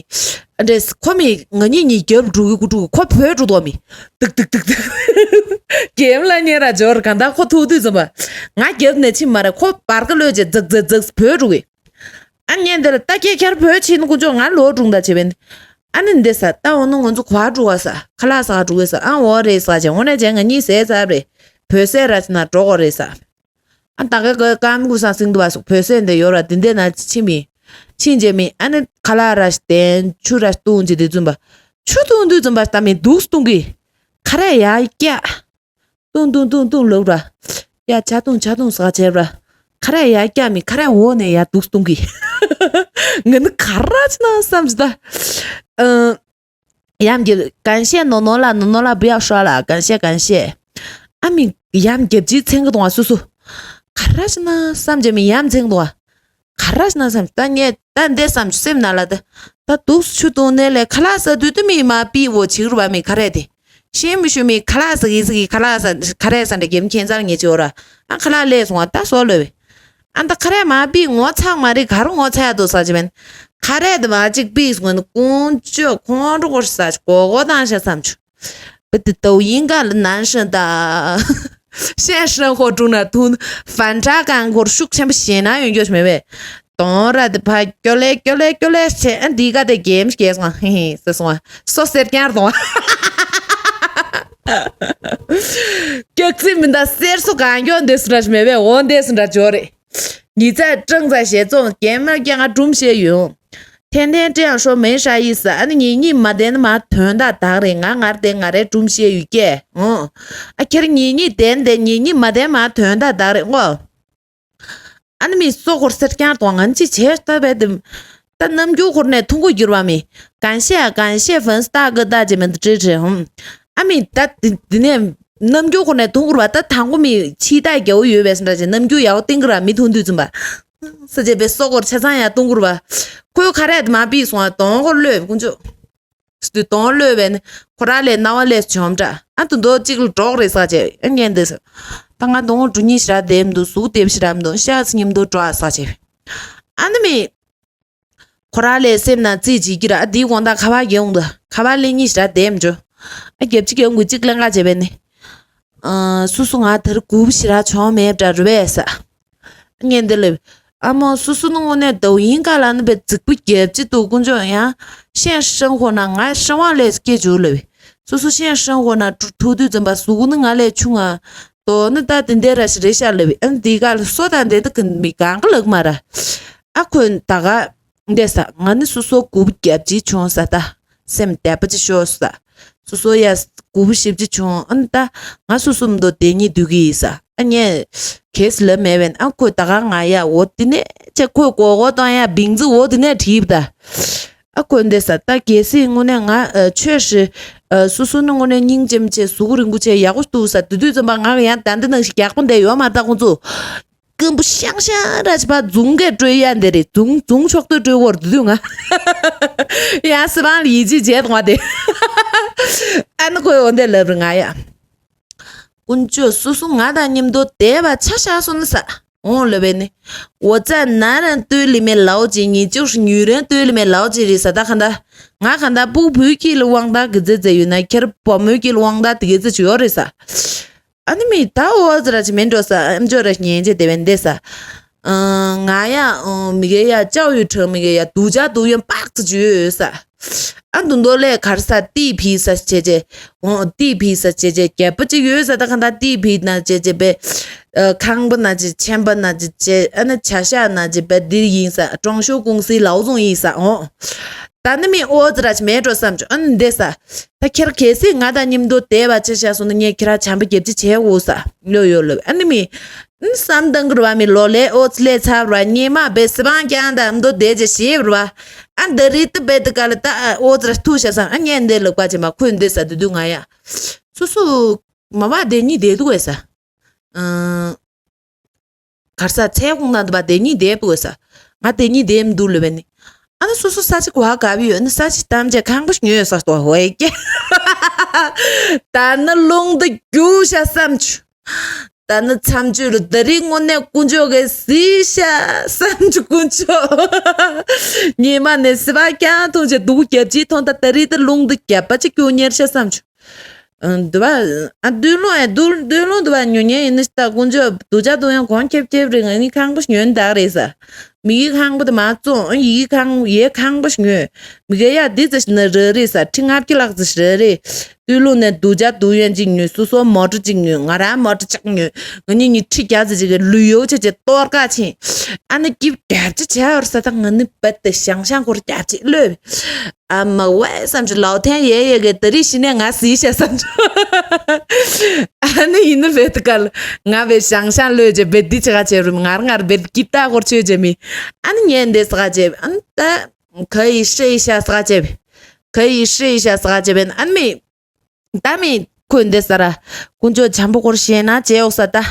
ཨ་འདྲས་ཁོ་མི་ང་གཉིས་གཉིས་རྒྱབ་འགྲོ་གི་གུ་འགྲོ་གི་ཁོ་བོས་འགྲོ་དོ་མི། ཏིག་ཏིག་ཏིག་ཏིག་གེམ་ལ་ཉེ་ར་འབྱོར་ག་ད་ཁོ་ཐུག་དུས་ཙམ་པ། ང་རྒྱབ་ནས་ཕྱིན་མ་རེད། ཁོ་བར་ཀ་ལོས་བྱས་ཛག་ཛག་ཛག་བོས་འགྲོ་གི་ཨ་ཉན་དེ་ལ་ལྟ་སྐད་ཁྱེར་བོད་ཕྱིན་དཀོན་མཆོག་ང་ལོ་སྒྲུང་ད་བྱེད་པས། ཨ་ནི་འདི་ས་ལྟ་འོ་ན་ང་ཚོ་ག་པར་འགྲོ་བ་ས་ཁ་ལག་ཟ་ག་འགྲོ་གི་ས། ཨ་འོ་རེད་ས་བྱས་འོ་ནས་བྱས་ང་གཉིས་ཟས་ཚར་རེད། བོད་ཟས་ར་ཅིག་ན་འགྲོ་དགོས་རེད་ས། ཨ་ད་ག་ག་ཀམ་ཀུ་སང་སིང་དུ་བ་སོགས་བོད་ཟས་འདི་ཡོད་ར་དེ་འདྲ་ན་ཕྱིན་མི། ཕྱིན་རྗེས་མི་ཨ་ནི་ཁ་ལག་ར་ཞིག་དེན་ཆུ་ར་བཏུང་རྗེས་དེ་བཙུན་པ། ཆུ་བཏུང་དུས་བཙུན་པ་ལྟ་མི་འདུག་བཏུང་གི། ཁ་རས་ཡར་བཀྱག་བཏུང་བཏུང་བཏུང་བཏུང་ལོག་ར། ཡ་ཇ་བཏུང་ཇ་བཏུང་ཟ་བྱས་ར། ཁ་རས་ཡར་བཀྱག་མི་ཁ་རས་འོག་ནས་ཡར་འདུག་བཏུང་གི། ང་ནི་ག་ར་ཅི་ན་བསམ་ཅི་ད། ཨ། 感谢 ནོ་ནོ་ལ་ནོ་ནོ་ལ་不要说了 感谢 感谢 ཨ་མི་ཡམ་རྒྱབ་ཅིག་ཚེང་གི་དང་བ་སུ་སུ། ག་ར་ཞིག་ན་བསམ་བྱས་མི་ཡམ་ཚེང་དང་བ། ག་ར་ཞིག་ན་བསམ་ད་ངས་ད་འདས་བསམ་སེམས་ན་ལ་ད། ད་དུག་ཆུ་བཏུང་ནས་ལས་ཁ་ལག་ཟ་དུས་དུ་མི་མ་པི་བོ་ཆིག་རུ་བ་མི་ཁ་རས་དེ། ཤེས་མི་ཤུ་མི་ཁ་ལག་ཟ་གི་ཟ་གི་ཁ་ལག་ཟ་ཁ་རས་ཟ་འདྲ་གེམ་ཁྱེད་ཚར་ངེས་ཅི་འོ་ར། ཨ་ཁ་ལག་ལས་སོང་བ་ད་སོ་ལོ་བས། ཨ་ད་ཁ་རས་མ་པི་ངོ་ཚ་མ་རེད་ག་རུ་ངོ་ཚ་ཡ་དོ་ས་ཅི་མེན། ཁ་རས་དུ་མ་གཅིག་པི་སོང་ནི་ཀུན་སྤྱོད་ཁོང་ཁྲོ་ཁོ་ས་ཅི་གོ་གོ་བཏང་ཤ་བསམ་ཆུ། བི་དི་ཏོ་ཡིན་ག་ལ་ནན་ཤན་ད། ཤན་ཧྲན་ཧོ་ཀྲུང་ན་ཐུན་ཧྥན་ཁྲ་གང་སྐོར་ཤུགས་ཆེན་པོ་ཞེ་ན་ཡོང་རྒྱུ་མེད་པས། དོང་ར་དེ་ཕ་ཀྱོ་ལེ་ཀྱོ་ལེ་ཀྱོ་ལེ་ཆེ་ཨ་འདི་ག་དེ་གེམ་སྐྱེས་སོང་ཧི་ཧི་ཟེར་སོང་སོ་སེར་ཀྱང་རྡོང་། སྐྱག་རྫི་མི་འདའ་གསེར་སོ་གང་ཀྱོ་འདེ་སུ་འདྲ་མེད་པས་འོ་འདེ་སུ་འདྲ་འབྱོར་རེད། ཉི་ཚེ་ཀྲང་ཚ་ཞེ་ཙོང་རྒན་མར་རྒྱ་ང་སྒྲུང་བཤད་ཡོང་། 天天这样说没啥意思 ཨ་ནི་ངེད་གཉིས་མ་བསྡད་ན་མ་དོན་དག་དག་རེད། ང་ངར་བསྡད་ང་རའི་སྒྲུང་བཤད་ཡོད་ཀྱེ། ཨོ། ཨ་ཁྱེར་ངེད་གཉིས་བསྡད་བསྡད་ངེད་གཉིས་མ་བསྡད་མ་དོན་དག་དག་རེད་ངོ་། ཨ་ནི་མི་སོ་སྐོར་སེར་རྐྱང་གཏོང་ང་ཅི་བྱས་ལྟ་བས་དེ། ད་ནམ་རྒྱུན་ཁོར་ནས་ཐུང་གོ་འགྱུར་བ་མི། 感谢 感谢粉丝大哥大姐们的支持 ཧུམ། ཨ་མི་ད་དེ་དེ་ནས་ནམ་རྒྱུན་ཁོ་ནས་ཐུང་གུར་བ་ད་དང་པོ་མི་ཕྱི་ད་རྒྱལ་བོ་ཡོད་པས་འདྲ་ཅེ་ནམ་རྒྱུན་ཡག་པོ་བསྟན་གི་ར་མི་ཐུང་དུས་ཙམ་པ། ས་བྱེད་པའི་སོ་སྐོར་ཆ་ཚང་ཡང་གཏོང་གུར་བ། ཁོའི་ཁ་རས་དེ་མ་ཕིས་སོང་བ་དོང་ཁོ་ལོས་ཀུན་ཅོ། སུ་དོང་ལོས་བས་ནི་ཁོ་ར་ལས་རྣ་བ་ལས་བྱོམ་འདྲ་ཨ་དུ་མདོ་གཅིག་ལ་གྲོགས་རེད་ས་བྱེད་ཨ་ཉན་དེ་ས། ད་ང་དོང་འགྲོ་ཉིན་ཞིག་ར་བསྡད་མི་འདུག་ཟུག་བསྡད་ཞིག་ར་མི་འདུག་ཤ་ཚ་ཉིན་མདོ་འགྲོ་ཨ་ས་བྱེད། ཨ་ནི་མི། ཁོ་རང་ལས་སེམས་ནང་རྩིས་བྱེད་ཀྱི་ར་འདིའི་དགོང་དག་ཁ་བ་རྒྱལ་འོང་དུ་ཁ་བ་ལེན་གཉིས་ཞིག་ར་བསྡད་མི་འགྲོ། ཨ་རྒྱབ་ཅིག་ཡོང་གི་གཅིག་ལེན་ག་བྱས་པས་ནི། ཨ་སུ་སུ་ང་དེར་སྒུག་ཞིག་ར་བྱུང་མེད་འདྲ་རུ་བས་ས། ངས་འདི་ལབ། ཨ་མོ་སུ་སུ་ནི་དངོས་གནས་ཟླ་བ་ཡིན་ག་ལ་ནི་བས་རྫིག་པོ་རྒྱབ་ཅིག་འདུག་དཀོན་མཆོག་ཡང་ཤེས་ཧྲང་ཧོ་ན་ང་ཧྲང་བ་ལས་སྐད་བྱུར་ལབ། སུ་སུ་ཤེས་ཧྲང་ཧོ་ན་ཐུག་དུས་ཙམ་པ་གཟུགས་ནི་ང་ལས་ཆུང་ང་། དོ་ནི་ད་དེ་འདྲ་ར་ཞིག་རེད་ཤག་ལབ། ཨ་ནི་འདི་ག་ལ་སོ་དང་འདྲེ་ད་གི་མི་གང་གི་ལག་མ་ར། ཨ་ཁོས་ད་ག་འདས་ས་ང་ནི་སོ་སོ་གུ་བུ་རྒྱབ་ཅིག་བྱུང་ས་ད། སེམས་དད་པ་ཅིག་ཤོར་ས། སོ་སོ་ཡ་གུ་བུ་ཞིབ་ཅིག་བྱུང་ཨ་ནི་ད་ང་སོ་སོ་མི་འདུག་དེ་གཉིས་སྡུག་གི་ཡིན་ས། ཨ་ངས་གེས་ལབ་མེད་བས་ཨ་ཁོས་ད་ག་ང་ཡ་འོ་དེ་ནས་ཅེ་ཁོས་གོ་གོ་བཏང་ཡ་བིང་རྫི་འོ་དེ་ནས་བྲིས་པ་ད། ཨ་ཁོས་འདས་ས་ད་གལ་སྲིད་དངོས་གནས་ང་ཆོས་ཧྲི། སོ་སོ་ནི་དངོས་གནས་སྙིང་རྗེ་མ་ཆེ་གཟུགས་རིང་པོ་ཆེ་ཡག་པོ་འདུག་ས་དེ་དུས་ཙམ་པ་ང་གི་ཡང་ད་འདི་ནང་བཞིན་རྒྱག་པོ་འདས་ཡོད་མ་ད་ཁོང་ཚོ། སྐམ་པོ་ཤང་ཤང་ར་ཅི་པ་རྫུང་གས་སྤྲོད་ཡ་འདི་རེད་རྫུང་རྫུང་ཕྱོགས་ཏུ་སྤྲོད་བོར་དུ་དུས་ང་། ཡང་སི་བང་ལ་ཡིད་ཆེས་བྱས་དང་བ་དེ། ཨ་ནི་ཁོས་འོ་འདས་ལབ་རེད་ང་ཡ། དཀོན་མཆོག་སོ་སོ་ང་དང་མཉམ་དུ་བསྡད་པ་ཆ་བཞག་སོང་ན་ས། འོང་ལབ་པས་ནི། 我在男人堆里面老几你就是女人堆里面老几 རེད་ས་ད་ག་འདྲ། ང་ག་འདྲ་ཕྲུ་གུ་བུ་ཁྱི་ལ་དབང་ཐང་གི་རྫི་རྫི་ཡོད་ན་ཁྱེར་བུ་མོ་ཁྱི་ལ་དབང་ཐང་དེ་གི་རྫི་ཅིག་ཡོད་རེད་ས། ཨ་ནི་མི་ད་འོ་ཙི་ར་ཅི་མེད་འགྲོ་ས་ཨམ་ཅོག་ར་ཉན་ཅེ་དེ་བས་འདས་ས། ང་ཡ་མི་གེ་ཡ་ཅའོ་ཡུ་ཁྲང་མི་གེ་ཡ་དུ་ཅ་དུ་ཡོན་པག་ཙི་ཅུ་ཡོད་ས། ཨ་དུ་མདོ་ལས་གར་ས་ཏི་ཕི་ས་ཅེ་ཅེ། འོ་ཏི་ཕི་ས་ཅེ་ཅེ་རྒྱབ་པ་ཅིག་ཡོད་ས་ད་ག་ད་ཏི་ཕི་ན་ཅེ་ཅེ་བས། ཁང་པ་ན་ཅེ་ཆེན་པ་ན་ཅེ་ཅེ་ཨ་ན་བྱ་ཤ་ན་ཅེ་བས་འདིར་ཡིན་ས་ཀྲོང་ཤོ་ཀུང་སི་ལའོ་ཙུང་ཡིན་ས་འོ། ད་ནི་མི་འོ་ཙི་ར་ཅི་མེད་འགྲོ་བསམ་བྱུང་ཨ་ནི་འདས་ས། ད་ཁྱེར་གལ་སྲིད་ང་དང་མཉམ་དུ་བསྡད་པ་ཅི་བྱ་སོང་ན་ངས་ཁྱེད་རང་བྱམས་པ་རྒྱབ་ཅི་བྱས་འོ་ས་ལོ་ཡོ་ལོ་ཨ་ནི་མི། བསམ་དང་གི་ར་བ་མི་ལོ་ལས་འོ་ཙི་ལས་ཚ་བ་ར་ཉི་མ་བེ་སི་བང་ཀྱང་དང་མདོ་བསྡད་ཅི་ཞེས་བ་ར་བ། ཨ་འདི་རི་ཏི་བེ་ཏི་ཀ་ལ་ད་འོ་ཙི་ར་ཐུ་ཤ་སང་ཨ་ཉན་འདི་ལ་བཀའ་ཅི་མ་ཁོས་འདི་ས་དུ་དུ་ང་ཡ། སུ་སུ། མ་བ་དེ་གཉིས་བསྡད་འདུག་བས་ས། གར་ས་ཚལ་ཁུང་ནང་དུ་བ་དེ་གཉིས་བསྡད་འདུག་བས་ས། ང་དེ་གཉིས་བསྡད་མི་འདུག་ལབ་པས་ནི། ཨ་ནི་སོ་སོ་ས་ཅིག་བ་ག་བི་ཡོད་ནི་ས་ཅིག་གཏམ་བྱས་ཁང་པ་ཉོས་ས་ཏོ་ཧོ་ཨེ་ཀྱེ། ད་ནི་རླུང་འདི་རྒྱུག་ཤ་བསམ་བྱུང་། ད་ནི་མཚམས་གཅོད་ལ་ད་རིག་དངོས་གནས་དཀོན་མཆོག་གིས་གཟིགས་ཤ་བསམ་བྱུང་དཀོན་མཆོག་ཉི་མ་ནས་སི་བ་ཀྱང་ཐོང་བྱས་སྡུག་རྒྱབ་ཅིག་ཐོང་ད་ད་རིག་ད་རླུང་འདི་རྒྱབ་པ་ཅིག་རྒྱུག་ཉེར་ཤ་བསམ་བྱུང་། འདི་བ། ཨ་བདུད་ལུང་ཨ་བདུད་བདུད་ལུང་འདི་བ་ཉོ་ཉན་ཡིན་ནི་ད་དཀོན་མཆོག་དུ་ཅག་དུ་ཡང་གོང་ཁེབ་ཁེབ་རེད། ང་ནི་ཁང་པ་ཉོན་བདག་རེད་ས། མི་གི་ཁང་པ་དུ་མ་བཙོང་ཡི་གི་ཁང་ཡའི་ཁང་པ་ཉོས། མི་གི་ཡ་འདི་ཙི་ཞིག་ན་རེ་རེད་ས་ཁྲི་ལྔ་བརྒྱ་ལྷག་ཙི་ཞིག་རེ་རེད། སྟོད་ལུང་ནས་རྡོ་ཆ་རྡོ་ཡན་གཅིག་ཉོས། སོ་སོ་མོ་ཊ་གཅིག་ཉོས། ང་རང་མོ་ཊ་གཅིག་ཉོས། ང་གཉིས་གཉིས་ཁྲི་བརྒྱ་ཙམ་ཅིག་གི་ལུས་ཡོད་ཆེ་ཆེ་གཏོར་ཀ་ཕྱིན། ཨ་ནི་སྐྱིབས་རྒྱབ་ཅི་བྱས་བར་ས་ད་ང་ནི་བད་དེ་ཞང་ཞང་སྐོར་རྒྱབ་ཅི་ལོས། ཨ་མ་ཝེ་བསམ་གྱི་ལའོ་ཐན་ཡེ་ཡེ་གི་ད་རིག་ཤི་ནས་ང་སི་ཤ་བསམ་གྱི། ཨ་ནི་ཡིན་ནི་བེ་ཏི་ཀལ་ང་བེ་ཞང་ཞང་ལོས་ཇེ་བེ་དི་ཆི་ག་ཆེ་རུ་ང་རང་ང་ར་བེ་ཏི་ཀི་ཏ་སྐོར་ཆོས་ཇེ་མི། ཨ་ནི་ཉན་དེ་ས་ག་ཆེ། ཨ་ནི་ད་ཁ་ཡི་ཧྲི་ཡི་ཤ་ས་ག་ཆེ། ཁ་ཡི་ཧྲི་ཡི་ཤ་ས་ག་ཆེ་བེ། ཨ་ནི་མི། ད་མི་ཁོས་འདི་ཟེར། དཀོན་མཆོག་བྱམས་པོ་སྐོར་ཞེ་ན་བྱས་འོག་ས་ད།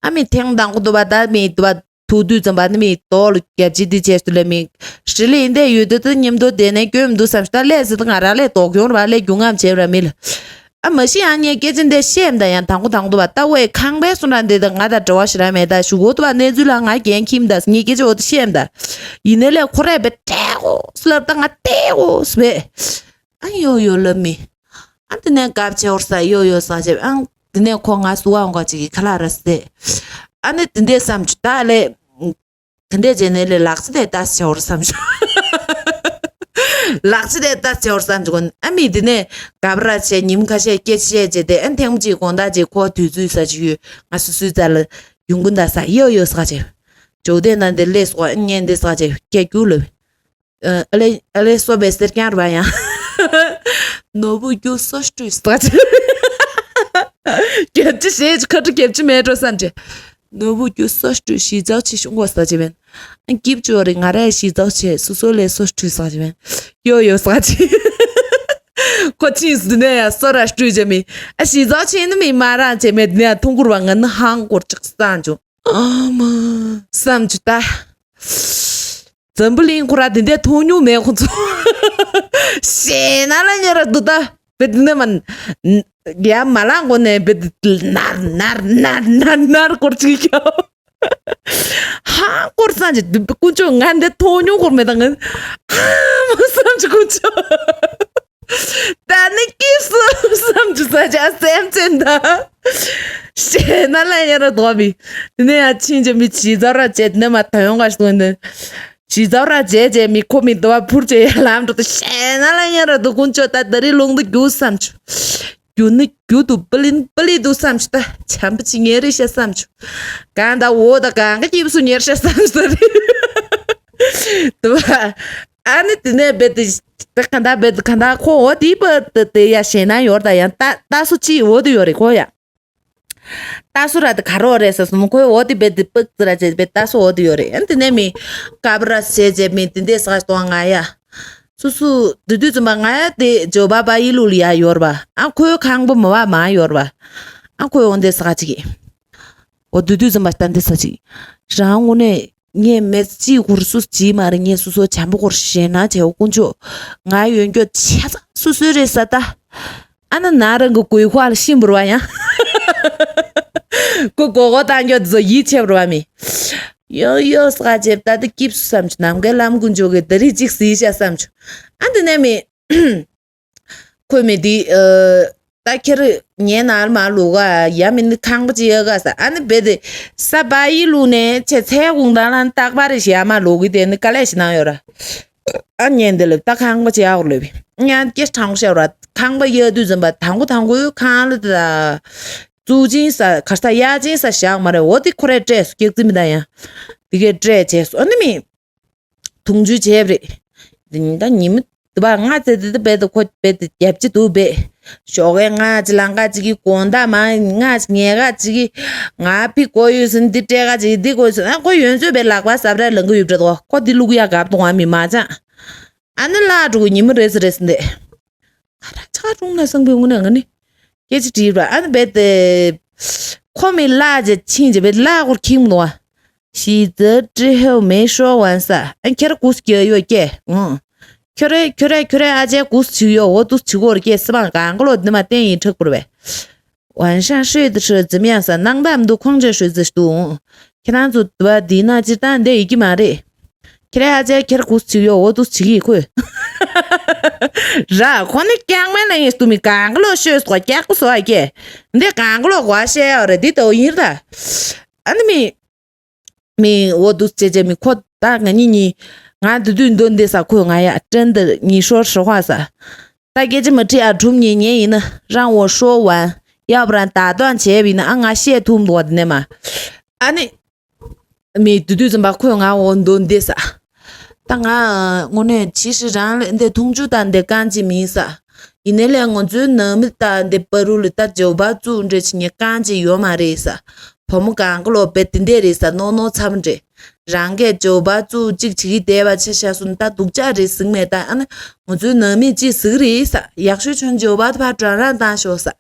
ཨ་མི་ཐེངས་དང་པོ་འདུག་པ་ད་མི་འདུག་པ་ཐུག་དུས་ཙམ་པ་ནི་མི་དོག་ལ་རྒྱབ་ཅི་འདི་བྱས་སུ་ལས་མི། ཧྲི་ལི་འདི་ཡོད་དུས་ད་མཉམ་དུ་བསྡད་ནས་སྐྱོན་མི་འདུག་བསམ་ཞིག་ད་ལས་ཟེར་ད་ང་རང་ལས་དོག་ཡོང་ར་ལས་རྒྱུ་ངམ་བྱས་ར་མི་ལ། ཨ་མ་ཤི་ཨ་ཉེ་སྐད་ཆ་འདི་བཤད་མ་ད་ཡང་དང་པོ་དང་པོ་འདུག་པ་ད་ཝེ་ཁང་པའི་སུ་ར་འདི་ད་ང་ད་འབྲེལ་བ་ཞིག་ར་མེད་ད་ཞུ་གོ་འདུག་པ་གནས་ཚུལ་ལ་ང་རྒན་ཁྱིམ་ད་ངེད་སྐད་ཆ་འོ་ད་བཤད་མ་ད། ཡིན་ནའི་ལས་ཁོ་རས་བེ་ཏྲེ་གོ་སུ་ལབ་ད་ང་ཏེ་གོ་སུ་བེ། ཨ་ཡོ་ཡོ་ལབ་མི། ཨ་དེ་ནས་གབ་ཆེ་བར་ས་ཡོ་ཡོ་ས་ཆེ། ཨ་དེ་ནས་ཁོ་ང་སུ་བ་འོང་ག་ཅིག་གི་ཁ་ལག་ར་སེ། ཨ་ནི་དེ་འདྲས་བསམ་བྱུང་ད་ལས། དེ་འདྲས་བྱས་ནས་ལས་ལག་ཆ་དེ་ལྟ་ཆེ་བར་བསམ་བྱུང་། ལག་ཆ་དེ་ལྟ་ཆེ་བར་བསམ་བྱུང་། ཨ་མི་དེ་ནས་གབ་ར་ཆེ་ཉིན་ཁ་ཤས་སྐད་ཆ་བཤད་བྱས་ཏེ་ཨ་ཐེངས་གཅིག་དགོང་དག་ཅིག་ཁོ་དུས་ཚོད་ས་ཅིག་ཡོད་ང་སུ་སུའི་རྩ་ལ་ཡོང་གི་འདའ་ས་ཡོ་ཡོ་ས་ཆེ། ཇོ་བདེ་ན་འདི་ལས་སོ་ཨ་ཉན་འདི་ས་ཆེ་སྐད་རྒྱུག་ལབ། ཨ་ལེ་ཨ་ལེ་སོ་བེ་སེར་ཀྱང་ར་ཡང་། ནོར་བུ་རྒྱུ་སོ་སྤྲུལ་ས་ཆེ། རྒྱབ་ཅི་ཞེས་ཁ་ཁྲི་རྒྱབ་ཅི་མེད་འགྲོ་བསམ་ཅེ། ནོར་བུ་རྒྱུ་སོ་སྤྲུལ་ཞི་ཙའོ་ཆེ་ཤོང་གོ་ས་ཆེ་བན། ཨ་སྐྱིབས་ཅོ་རེ་ང་རའི་ཞི་ཙའོ་ཆེ་སོ་སོ་ལས་སོ་སྤྲུལ་ས་ཆེ་བན། ཡོ་ཡོ་ས་ཆེ། ཁོ་ཆིན་སུ་ནས་ཡ་སོ་ར་སྤྲུལ་ཅེ་མི། ཨ་ཞི་ཙའོ་ཆེ་ནི་མི་མ་རང་ཆེ་མེད་ནས་ཐུང་གུར་བ་ང་ནི་ཧང་གོར་ཅིག་ས་འཇོ། ཨ་མ། བསམ་བྱུང་ད། འཛམ་བུ་གླིང་ཁོ་ར་དེ་འདྲ་མཐོང་མྱོང་མེད་ཁོ་ཚོ། ཞེ་ན་ལ་ཉེ་ར་འདུག་ད། བེ་དེ་ནས་མ། ཡ་མ་ལང་གོ་ནས་བེ་དེ་ནར་ནར་ནར་ནར་ནར་སྐོར་ཅིག་ཡོད། ཧང་སྐོར་སང་ཅི་དཀོན་མཆོག་ང་འདི་མཐོང་མྱོང་སྐོར་མེད་ད་ང་། ཨ་མ་བསམ་བྱུང་དཀོན་མཆོག་ད་ནི་སྐྱིད་སོ་བསམ་བྱུང་ས་ཆ་སེམས་ཅན་ད། ཞེ་ན་ལ་ཡ་ར་དོ་མི། དེ་ནས་ཡ་ཕྱིན་ཅི་མི་ཇི་ཙམ་ར་བྱས་དེ་ནས་མ་ད་ཡོང་ག་ཞིག་འདི། ཇི་ཙམ་ར་བྱས་བྱས་མི་ཁོ་མི་དོ་བ་འཕུར་བྱས་ཡ་ལམ་འགྲོ་དུ་ཞེ་ན་ལ་ཡ་ར་དོ་དཀོན་མཆོག་ད་ད་རི་ལུང་དུ་རྒྱུག་བསམ་བྱུང་། རྒྱུ་ནི་རྒྱུ་དུ་པི་ལིན་པི་ལི་དུ་བསམ་བྱུང་ད་བྱམས་པ་ཅི་ཉེ་རི་ཤ་བསམ་བྱུང་། གང་ད་འོ་ད་གང་ག་སྐྱིབས་སུ་ཉེར་ཤ་བསམ་བྱུང་ད་རི། དུ་བ། ཨ་ནི་དེ་ནས་བེ་དེ། དེ་ག་འདྲ་བེ་དེ་ག་འདྲ་ཁོ་འོ་དེ་པ་དེ་དེ་ཡ་ཞེ་ན་ཡོར་ད་ཡང་ད་ད་སུ་ཅི་འོ་དེ་ཡོད་རེད་ཁོ་ཡ། ད་སུ་ར་དེ་ག་རོ་རེད་ཟེར་སོང་ཁོས་འོ་དེ་བེ་དེ་པག་ཙི་ར་བྱས་བེ་ད་སུ་འོ་དེ་ཡོད་རེད་ཨ་ནི་དེ་ནས་མི། ཀ་བ་ར་བྱས་བྱས་མི་དེ་འདྲས་ས་ག་གཏོང་ང་ཡ། སུ་སུ་དུ་དུས་ཙམ་པ་ང་ཡ་དེ་ཇོ་བ་བ་ཡི་ལུ་ལི་ཡ་ཡོར་བ། ཨ་ཁོའི་ཁང་པ་མ་བ་མ་ཡོར་བ། ཨ་ཁོས་འོ་འདྲས་ས་ག་ཅིག་གི། འོ་དུ་དུས་ཙམ་པ་ལྟ་འདི་ས་ཅིག་རང་དངོས་གནས་ངས་མེད་ཅིག་གུར་སུ་ཅིག་མ་རེད། ངས་སུ་སོ་བྱམས་པོ་སྐོར་ཞེ་ན་བྱས་འོ་དཀོན་མཆོག་ང་ཡོན་སྐྱོ་ཆ་ཚ་སུ་སུ་རེད་ས་ད། ཨ་ན་ན་རང་གི་གོས་ཁ་ལ་ཤིང་འབུར་བ་ཡང་། ཁོ་གོ་གོ་བཏང་རྒྱུ་དེ་ཚོ་ཡིད་ཆེས་འབུར་བ་མི། ཡོ་ཡོ་ས་ག་ཅེབ་ད་དེ་སྐྱིབས་སུ་བསམ་བྱུང་ནམ་མཁའི་ལམ་དཀོན་མཆོག་གི་ད་རིག་ཅིག་སི་ཤ་བསམ་བྱུང་། ཨ་འདི་ནས་མི། ཁོས་མི་འདི། ད་ཁྱེར་ངའི་ནང་ལ་མ་ལུག་ག་ཡ་མི་ནི་ཁང་པ་ཅི་ཡ་ག་ས་ཨ་ནི་བེ་དེ་ས་བ་ཡི་ལུག་ནས་ཆེ་ཚེ་གུང་ཐང་ལ་རྟག་པར་ཞི་ཡ་མ་ལུག་གི་དེ་ནི་དཀའ་ལས་ཞི་ནང་ཡོད་ར། ཨ་ཉན་དེ་ལ་ད་ཁང་པ་ཅི་ཡ་གོ་ལེ་བི་ཉན་སྐྱེ་དྲང་ཤ་ར་ཁང་པ་ཡ་དུས་ཙམ་པ་དང་གུ་དང་གུའི་ཁང་ལ་ད་ཙུ་ཅིན་ས་གར་ས་ཡ་ཅིན་ས་བཞག་མ་རེད་འོ་དེ་ཁོ་རེ་སྤྲད་སོ་སྐྱག་རྫི་མི་ད་ཡ་དེ་གས་སྤྲད་བྱས་སོ་ཨ་ནི་མི། དུང་ཆུ་བྱས་པ་རེད། དེ་ཉིན་ད་ཉི་མ་དུ་བ་ང་ཚེ་དེ་དེ་བེད་དུ་ཁོ་བེད་དུ་རྒྱབ་ཅི་དུ་བེད། ཞོགས་ཀས་ང་ཅི་ལང་ཀ་ཅི་གི་དགོང་དག་མ་ང་ཅི་ཉལ་ཀ་ཅི་གི་ང་ཕི་གོ་ཡོད་ཟིན་འདི་སྤྲད་ཀ་ཅི་གི་འདི་གོ་ཡོད་ཟིན་ཨ་ཁོ་ཡོན་ཚོད་བེད་ལག་པ་སབ་ར་ལང་གི་ཡོད་པྲ་དོ་ཁོ་འདི་ལུག་ཡ་གབ་དོ་ང་མི་མ་ཅང་། ཨ་ནི་ལ་འགྲོ་གི་ཉི་མ་རེད་ཟེར་རེད་ཟིན་དེ། ང་རང་ཆ་རུང་ན་སང་པོའི་ངུ་ན་ང་ནི། སྐད་ཆ་དྲིས་པ་ཨ་ནི་བེད་དེ། ཁོ་མི་ལ་ཅེ་ཆིང་ཅེ་བེད་ལ་སྐོར་ཁྱིམ་ནོ། ཞི་ཙི་ཀྲི་ཧེའུ་མེ་ཧྲོ་ཝན་ས་ཨ་ཁྱེར་གུས་ཀྱི་ཡོད་ཀྱེ་ཨང་། ཁྱོད་རེ་ཁྱོད་རེ་ཁྱོད་རེ་ཨ་ཅེ་གུས་ཆིག་ཡོད་འོ་དུ་ཆིག་གོར་ཀྱེ་སི་མ་གང་ག་ལོ་འདི་མ་བསྟན་ཡིན་ཁྲག་པུར་བས། ཝན་ཤང་ཧྲུའེ་དི་ཧྲུའེ་ཛི་མི་ཡང་ས་ནང་ད་མི་འདུག་ཁོང་ཅེ་ཧྲུའེ་ཛི་ཞི་དུ་འོང་། ཁྱེད་རང་ཚོ་དུ་བ་འདི་ན་སྤྱིར་བཏང་འདི་ཡི་གི་མ་རེད། ཁྱེད་རེ་ཨ་ཅེ་ཁྱེར་གུས་ཆིག་ཡོད་འོ་དུ་ཆིག་ཡིག་ཁོས། ར་ཁོ་ནི་རྐྱང་མེད་ན་ཡིན་སྟུ་མི་གང་ག་ལོ་ཤོད་སོ་རྒྱག་པོ་སོ་ཨ་ཀྱེ། འདི་གང་ག་ལོ་གོ་ཤེས་ཡོད་རེད་འདི་ལྟ་བུ་ཡིན་ར། ཨ་ནི་མི། མི་འོ་དུ་ཅེ་ཅེ་མི་ཁོ་ད་ང་གཉིས་གཉིས། ང་དུ་དུས་འདོན་འདི་ས་ཁོས་ང་ཡ་ཏྲེན་འདི་གཉིས་ཤོར་ཧྲི་ཧྭ་ས། ད་སྐད་ཆ་མ་དྲིས་ཨ། གྲུབ་ཉེ་ཉེ་ཡིན་ན་རང་འོ་ཤོ་བན་ཡབ་རང་ད་དོན་བྱས་པ་ཡིན་ན་ཨ། ང་བཤད་ཐུབ་འདུག་བ་དེ་ནས་མ། ཨ་ནི། མི་དུས་དུས་ཙམ་པ་ཁོས་ང་འོ་འདོན་འདི་ས། ད་ང་དངོས་གནས་ཇི་ཞིག་རང་ལ་འདི་འཐུང་ཆུ་དང་འདི་རྐང་གཅིག་མིན་ས། ཡིན་ནའི་ལས་ང་ཚོའི་ནང་མི་ད་འདི་པ་རུ་ལ་ད་ཇོ་བ་བཙུགས་འདྲེ་ཆི་ཉེ་རྐང་གཅིག་ཡོད་མ་རེད་ས། བུ་མོ་གང་ག་ལོ་བེ་དེ་འདྲས་རེད་ས། ནོ་ནོ་མཚམས་འདྲེ། རང་གས་ཇོ་བ་བཙུགས་གཅིག་བྱེད་ཀྱི་བསྡད་པ་ཆ་བཞག་སོང་ད་སྡུག་ཅག་རེད་ཟིག་མེད་ད། ཨ་ནི་ང་ཚོའི་ནང་མི་གཅིག་ཟིག་རེད་ས། ཡག་ཤོས་ཆོན་ཇོ་བ་ད་ཕར་དྲང་རང་བཏང་ཤོག་ས།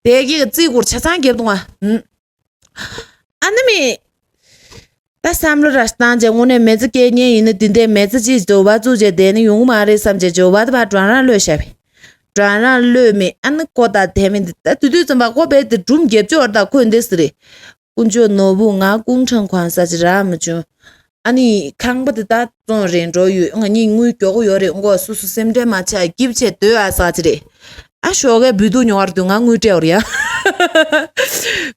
དེ་གི་རྩིས་སྐོར་ཆ་ཚང་རྒྱབ་གཏོང་བ། ཨ་ནི་མི། ད་བསམ་བློ་ར་བཏང་རྗེས་དངོས་གནས་མེ་ཙི་སྐད་ཉན་ཡིན་ན་དེ་འདྲའི་མེ་ཙི་ཅིག་ཇོ་བ་བཙུགས་རྗེས་བསྡད་ན་ཡོང་གི་མ་རེད་བསམ་རྗེས་ཇོ་བ་དེ་ཕར་དྲང་རང་གློད་བཞག་པས། དྲང་རང་གློད་མི་ཨ་ནི་ཀོ་ད་དེ་མི་འདི་ད་དུས་དུས་ཙམ་པ་ཀོ་བེད་དེ་སྒྲུང་རྒྱབ་སྐྱོར་ད་ཁོས་འདི་སི་རེད། དཀོན་མཆོག་ནོར་བུ་ང་ཀུང་ཁྲང་ཁོང་ས་ཅི་རག་མི་བྱུང་། ཨ་ནི་ཁང་པ་དེ་ད་བཙོང་རེ་འགྲོ་ཡོད། ང་གཉིས་དངུལ་མགྱོགས་པོ་ཡོད་རེད། མགོ་སུ་སུ་སེམས་ཁྲལ་མ་བྱ་སྐྱིབས་བྱས་སྡོད་ཨ་ས་ཅི་རེད། ཨ་ཞོགས་ཀས་བུ་སྡུག་ཉོ་བར་དུ་ང་དངུལ་སྤྲད་འོར་ཡ།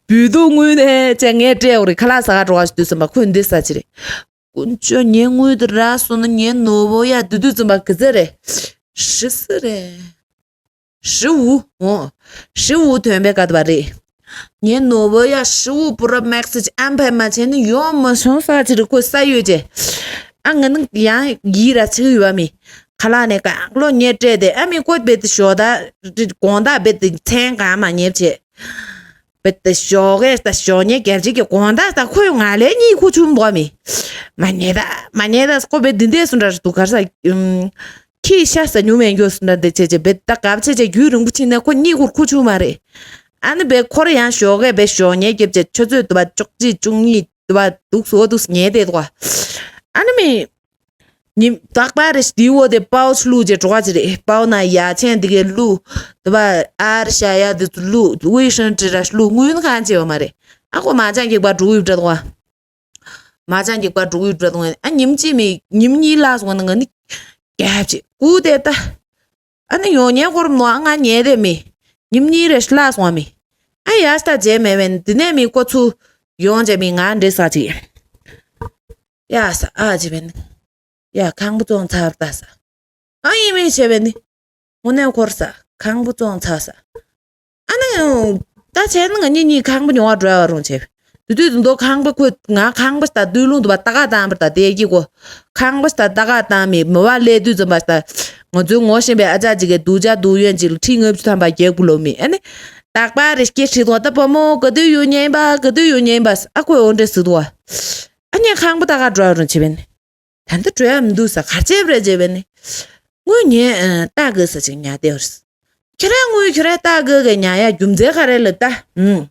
བུ་སྡུག་དངུལ་ནས་བྱས་ངས་སྤྲད་འོར་རེད། ཁ་ལག་ཟ་ག་འགྲོ་བ་ཞིག་དུས་ཙམ་པ་ཁོས་འདི་ས་ཅི་རེད། དཀོན་མཆོག་ངའི་དངུལ་དེ་རག་སོང་ན་ངའི་ནོར་བུ་ཡ་དུས་དུས་ཙམ་པ་གི་ཚེ་རེད། ཧྲི་སི་རེད། ཧྲི་ཝུ། འོ། ཧྲི་ཝུ་ཐོན་པའི་སྐབས་དེ་བ་རེད། ངའི་ནོར་བུ་ཡ་ཧྲི་ཝུ་པུ་རོ་མེག་སི་ཅིག་ཨམ་ཕན་མ་བྱས་ནི་ཡོང་མ་སོང་ས་ཅི་རེད་ཁོས་ས་ཡོད་ཅེ། ཨ་ང་ནི་ཡང་ཡིད་ར་ཆིག་ཡོད་བ་མི། ཁ་ལག་ནས་གང་ལོ་ངས་སྤྲད་དེ་ཨ་མི་ཀོ་བེད་དེ་ཞོ་ད་དགོང་དག་བེད་དེ་མཚན་གང་མ་ཉེབ་བྱས། བེད་དེ་ཞོ་གས་ད་ཞོ་ཉེ་རྒྱལ་སྤྱི་གི་དགོང་དག་ད་ཁོས་ང་ལས་གཉིད་ཁུག་ཆུང་འདུག་མི། མ་ཉེ་ད་མ་ཉེ་ད་ཀོ་བེད་འདི་འདྲས་སུ་འདྲ་འདུག་གར་ས། ཁྱི་ཤ་ཟ་ཉུང་མེད་མགྱོགས་སུ་འདྲ་འདི་བྱས་བྱས་བེད་ད་གབ་བྱས་བྱས་རྒྱུན་རིང་པོ་ཕྱིན་ནས་ཁོ་གཉིད་ཁུག་ཆུང་མ་རེད། ཨ་ནི་བེད་ཁོར་ཡང་ཞོ་གས་བེད་ཞོ་ཉེ་རྒྱབ་བྱས་ཆུ་ཚོད་དུ་བ་བཅུ་གཅིག་བཅུ་གཉིས་དུ་བ་འདུག་སོ་འདུག་ཉེ་དེ་དུ་བ། ཨ་ནི་མི། ཉིན་རྟག་པར་རེ་ཞིག་དེའི་འོག་དེ་པའོ་ཆུ་བླུགས་རྗེས་འགྲོ་ག་ཅི་རེད། པའོ་ན་ཡ་ཆེན་དེ་གའི་བླུགས། དེ་བ་ཨར་ཤ་ཡ་དེ་ཚོ་བླུགས། དབུས་ཧྲན་ཀྲི་ར་བླུགས་དངུལ་གང་བྱེད་བ་མ་རེད། ཨ་ཁོ་མ་ཅང་གི་པར་འགྲོ་གི་ཡོད་འདྲ་དོ། མ་ཅང་གི་པར་འགྲོ་གི་ཡོད་འདྲ་དོ། ཨ་ཉིམ་གཅིག་མི་ཉིམ་གཉིས་ལ་སོང་ན་ང་ནི་རྒྱབ་ཅིག་སྐུ་དེ་ལྟ། ཨ་ནི་ཡོང་ཉེ་སྐོར་མོ་ཨ་ང་ཉལ་དེ་མི། ཉིམ་གཉིས་རེ་ལ་སོང་བ་མི། ཨ་ཡ་ས་རྗེས་མེད་བན་དེ་ནས་མི་ཁོ་ཚུ་ཡོང་རྗེས་མི་ང་འདྲེ་ས་ཅིག་ཡ་ས་ཨ་ཅི་བན། ཡ་ཁང་པ་བཙོང་ཚར་ད་ས། ཨ་ཡིན་མིན་བྱས་པས་ནི། དངོས་གནས་འཁོར་ས། ཁང་པ་བཙོང་ཚར་ས། ཨ་ནི། ད་བྱས་ན་ང་གཉིས་གཉིས་ཁང་པ་ཉོ་བ་འགྲོ་ཡ་རུང་བྱས། དུས་དུས་དུ་མདོ་ཁང་པ་ཁོས་ང་ཁང་པ་ད་སྟོད་ལུང་དུ་བ་ཏ་ཀ་བཏང་པར་ད་དེ་གི་གོ། ཁང་པ་ད་ཏ་ཀ་བཏང་མི་མི་བ་ལས་དུས་ཙམ་པ་ད། ང་ཚོའི་ངོ་ཤེས་པའི་ཨ་ཅག་ཅིག་གི་སྡུག་ཅག་སྡུག་ཡོན་ཅིག་ལ་ཁྲི་ལྔ་བཅུ་ཐམ་པ་རྒྱག་དགོས་ལོ་མི་ཨ་ནི། རྟག་པར་རེ་སྐད་ཁྲིད་དོ་ད་བུ་མོ་ག་དུས་ཡོང་ཉན་པ་ག་དུས་ཡོང་ཉན་པ་ཨ་ཁོས་འོ་འདྲས་ཟེར་དོ། ཨ་ནི་ཁང་པ་ཏ་ཀ་འགྲོ་ཡ་རུང་བྱས་པས་ནི། ད་འདི་བྲོས་ཡ་མི་འདུག་ས་གར་བྱས་པ་རེད་བྱས་པས་ནི། དངོས་ངས་ཨ་རྟ་དགོས་ས་ཅིག་ཉར་བསྡད་པ་རེད། ཁྱེད་རང་དངོས་ཁྱེད་རང་རྟ་དགོས་གི་ཉར་ཡ་རྒྱུ་མཚན་ག་རེ་ལབ་ད། ཨུམ།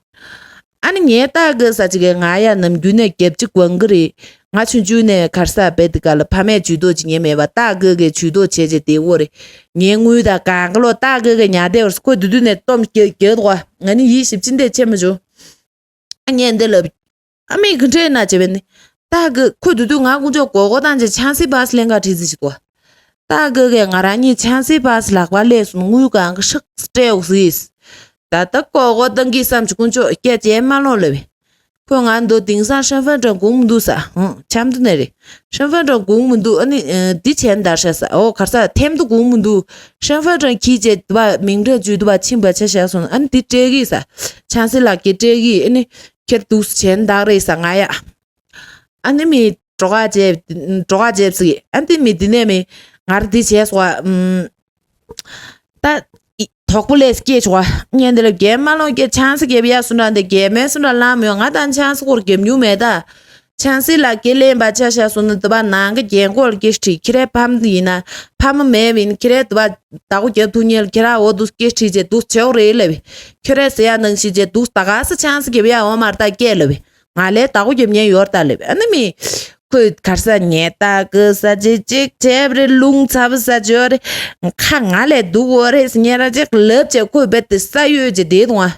ཨ་ནི་ངའི་རྟ་དགོས་ས་ཅིག་གི་ང་ཡ་ནམ་རྒྱུན་ནས་རྒྱབ་ཅིག་དབང་གི་རེད། ང་ཆུང་ཆུང་ནས་གར་ས་བེད་དི་ག་ལ་ཕ་མས་ཇུས་གཏོགས་བྱེད་ཉན་མེད་པ་རྟ་དགོས་གི་ཇུས་གཏོགས་བྱས་བྱས་བསྡད་ཡོད་རེད། ངའི་དངུལ་དང་གང་ག་ལོ་རྟ་དགོས་གི་ཉར་བསྡད་པ་རེད། ཁོས་དུས་དུས་ནས་གཏོང་རྒྱག་རྒྱག་འདུག་ག་ང་ནི་ཡིད་ཞིབ་ཅིག་འདེད་བྱེད་མི་བྱུང་། ཨ་ངས་འདི་ལབ། ཨ་མས་གི་འདྲེ་ན་བྱས་པས་ནི། རྟ་དགོས་ཁོས་དུས་དུས་ང་དཀོན་མཆོག་སྒོར་སྒོར་བཏང་བྱས་ཆང་སའི་པཱ་སི་ལེན་ག་བྲིས་ཟིན་ཅིག་གོ། རྟ་དགོས་གས་ང་རང་གཉིས་ཆང་སའི་པཱ་སི་ལག་པ་ལས་སོང་དངུལ་གང་གི་ཧྲག་སྤྲད་འོག་ཟིས། ད་ལྟ་སྒོར་སྒོར་བཏང་གི་བསམ་གྱི་དཀོན་མཆོག་སྐད་ཆ་མ་ལོང་ལབ་པས། ཁོས་ང་འདོད་དེང་སང་ཧྲན་ཧྥན་ཀྲང་དགོང་མི་འདུག་ས། ཧུང་ཆམ་དུ་ནས་རེད། ཧྲན་ཧྥན་ཀྲང་དགོང་མི་འདུག་ཨ་ནི་འདི་བྱས་ན་འདར་ཤ་ས་ཨོ་གར་ས་ཐེམ་དུ་དགོང་མི་འདུག་ཧྲན་ཧྥན་ཀྲང་ཁྱི་བྱས་དུ་བ་མིང་གྲགས་བརྗོད་དུ་བ་ཕྱིན་པ་ཆ་བཞག་སོང་ཨ་ནི་འདི་སྤྲད་གི་ས། ཆང་སའི་ལག་ཁྱེར་སྤྲད་གི་ཨ་ནི། ཁྱེད་འདུག་སེ་བྱས་ན་འདག་རེད་ས་ང་ཡ། ཨ་ནི་མི་འགྲོ་ཁ་བྱས་འགྲོ་ཁ་བྱས་ཟིག་ཨ་ནི་མི་འདི་ནས་མི་ང་ར་འདི་བྱས་སོ་ཨ། ད་དོག་པོ་ལས་སྐྱེས་ཆོག་ཨ། ངས་འདི་ལ་རྒན་མ་ལོང་སྐྱེས་ཆང་ས་རྒྱབ་ཡ་སུ་འདྲ་འདི་རྒན་མའི་སུ་འདྲ་ལངས་མི་ཡོང་ང་དང་ཆང་ས་སྐོར་རྒྱབ་མྱོང་མེད་ད། ཆང་སའི་ལག་ཁྱེར་ལེན་པ་ཆ་བཞག་སོང་ན་དུ་བ་ནང་གི་རྒན་གོག་ལ་སྐད་ཁྲིད་ཁྱེད་རའི་ཕ་མ་ཡིན་ན་ཕ་མ་མེད་པ་ཡིན་ཁྱེད་རའི་དུ་བ་བདག་པོ་རྒྱབ་ཐུབ་མཁན་ལ་ཁྱེད་ར་འོ་འདུག་སྐད་ཁྲིད་བྱས་འདུག་བྱེད་འོ་རེད་ལབ། ཁྱོད་རས་ཟེར་ཡ་ནང་བཞིན་བྱས་འདུག་ད་ག་ས་ཆང་ས་རྒྱབ་ཡ་འོ་མར་ད་སྐད་ལབ། ང་ལས་བདག་པོ་རྒྱབ་མཁན་ཡོད་ད་ལབ། ཨ་ནི་མི། ཁོས་གར་ས་ཉལ་ད་གི་ས་ཅིག་ཅིག་བྱས་པ་རེད་རླུང་ཚ་བ་ས་ཅིག་ཡོད་རེད། ཁ་ང་ལས་སྡུག་འོ་རེད་ཟེར་ཉལ་ར་ཅིག་ལབ་བྱས་ཁོས་རྦད་དེ་ས་གཡོས་བྱས་བསྡད་འདུག་ཨ།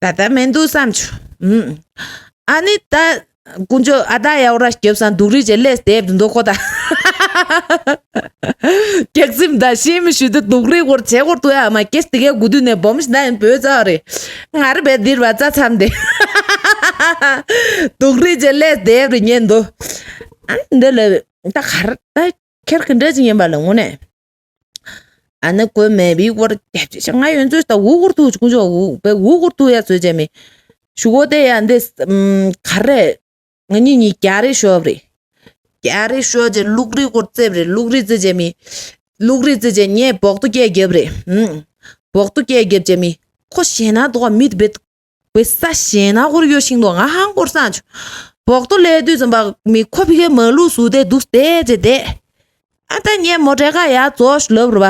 ད་ལྟ་མི་འདུག་བསམ་བྱུང་། ཨ་ནི་ད། དཀོན་མཆོག་ཨ་ད་ཡ་འོ་ར་རྒྱབ་སང་སྡུག་རུས་བྱས་ལས་བསྡད་འདུག་ཁོ་ད། སྐྱག་རྫུན་ད་ཤེས་མི་ཞུ་དུ་སྡུག་རུས་སྐོར་བྱེད་སྐོར་དུ་ཡ་མ་སྐྱེས་དེ་གའི་དགུ་དུས་ནས་སྦོམ་ཞིག་ན་ཡིན་བོད་ཚ་བ་རེད། ང་རེ་བས་འདིར་བ་རྩ་མཚམས་དེ། སྡུག་རུས་བྱས་ལས་བསྡད་རེད་ཉན་འདུག་ཨ་ནི་འདི་ལ་ད་ག་རེ་ད་ཁྱེར་གི་འདྲ་ཅིག་ཡིན་པ་ལ་དངོས་གནས། ཨ་ནི་ཁོས་མེ་བི་སྐོར་རྒྱབ་ཅེས་ང་ཡོན་ཚོས་ད་འུ་སྐོར་ཐུག་ཅིག་ཀུན་ཅོ་འུ་བེ་འུ་སྐོར་ཐུག་ཡ་ཚོས་ཅེ་མི་ཞུ་གོ་དེ་ཡ་འདི་ག་རེ། ང་གཉིས་གཉིས་རྒྱ་རེ་ཤོབ་རེད། རྒྱ་རེ་ཤོ་ཅེ་ལུག་རི་སྐོར་རྩེབ་རེད། ལུག་རི་རྩེ་ཅེ་མི་ལུག་རི་རྩེ་ཅེ་ངས་བོག་ཏུ་སྐད་རྒྱབ་རེད། ཧུམ། བོག་ཏུ་སྐད་རྒྱབ་ཅེ་མི་ཁོ་ཞེ་ན་དོག་མི་དེ་བེ་བེ་ས་ཞེ་ན་སྐོར་ཡོད་ཤིང་དོ་ང་ཧང་སྐོར་སང་ཆུ། བོག་ཏུ་ལས་དུས་ཙམ་པ་མི་ཁོ་ཕི་གེ་མ་ལུག་སུ་དེ་འདུག་བསྡད་ཅེ་བསྡད། ཨ་ད་ངས་མོ་ཊའི་ཁ་ཡར་རྫོགས་ལབ་རུ་བ།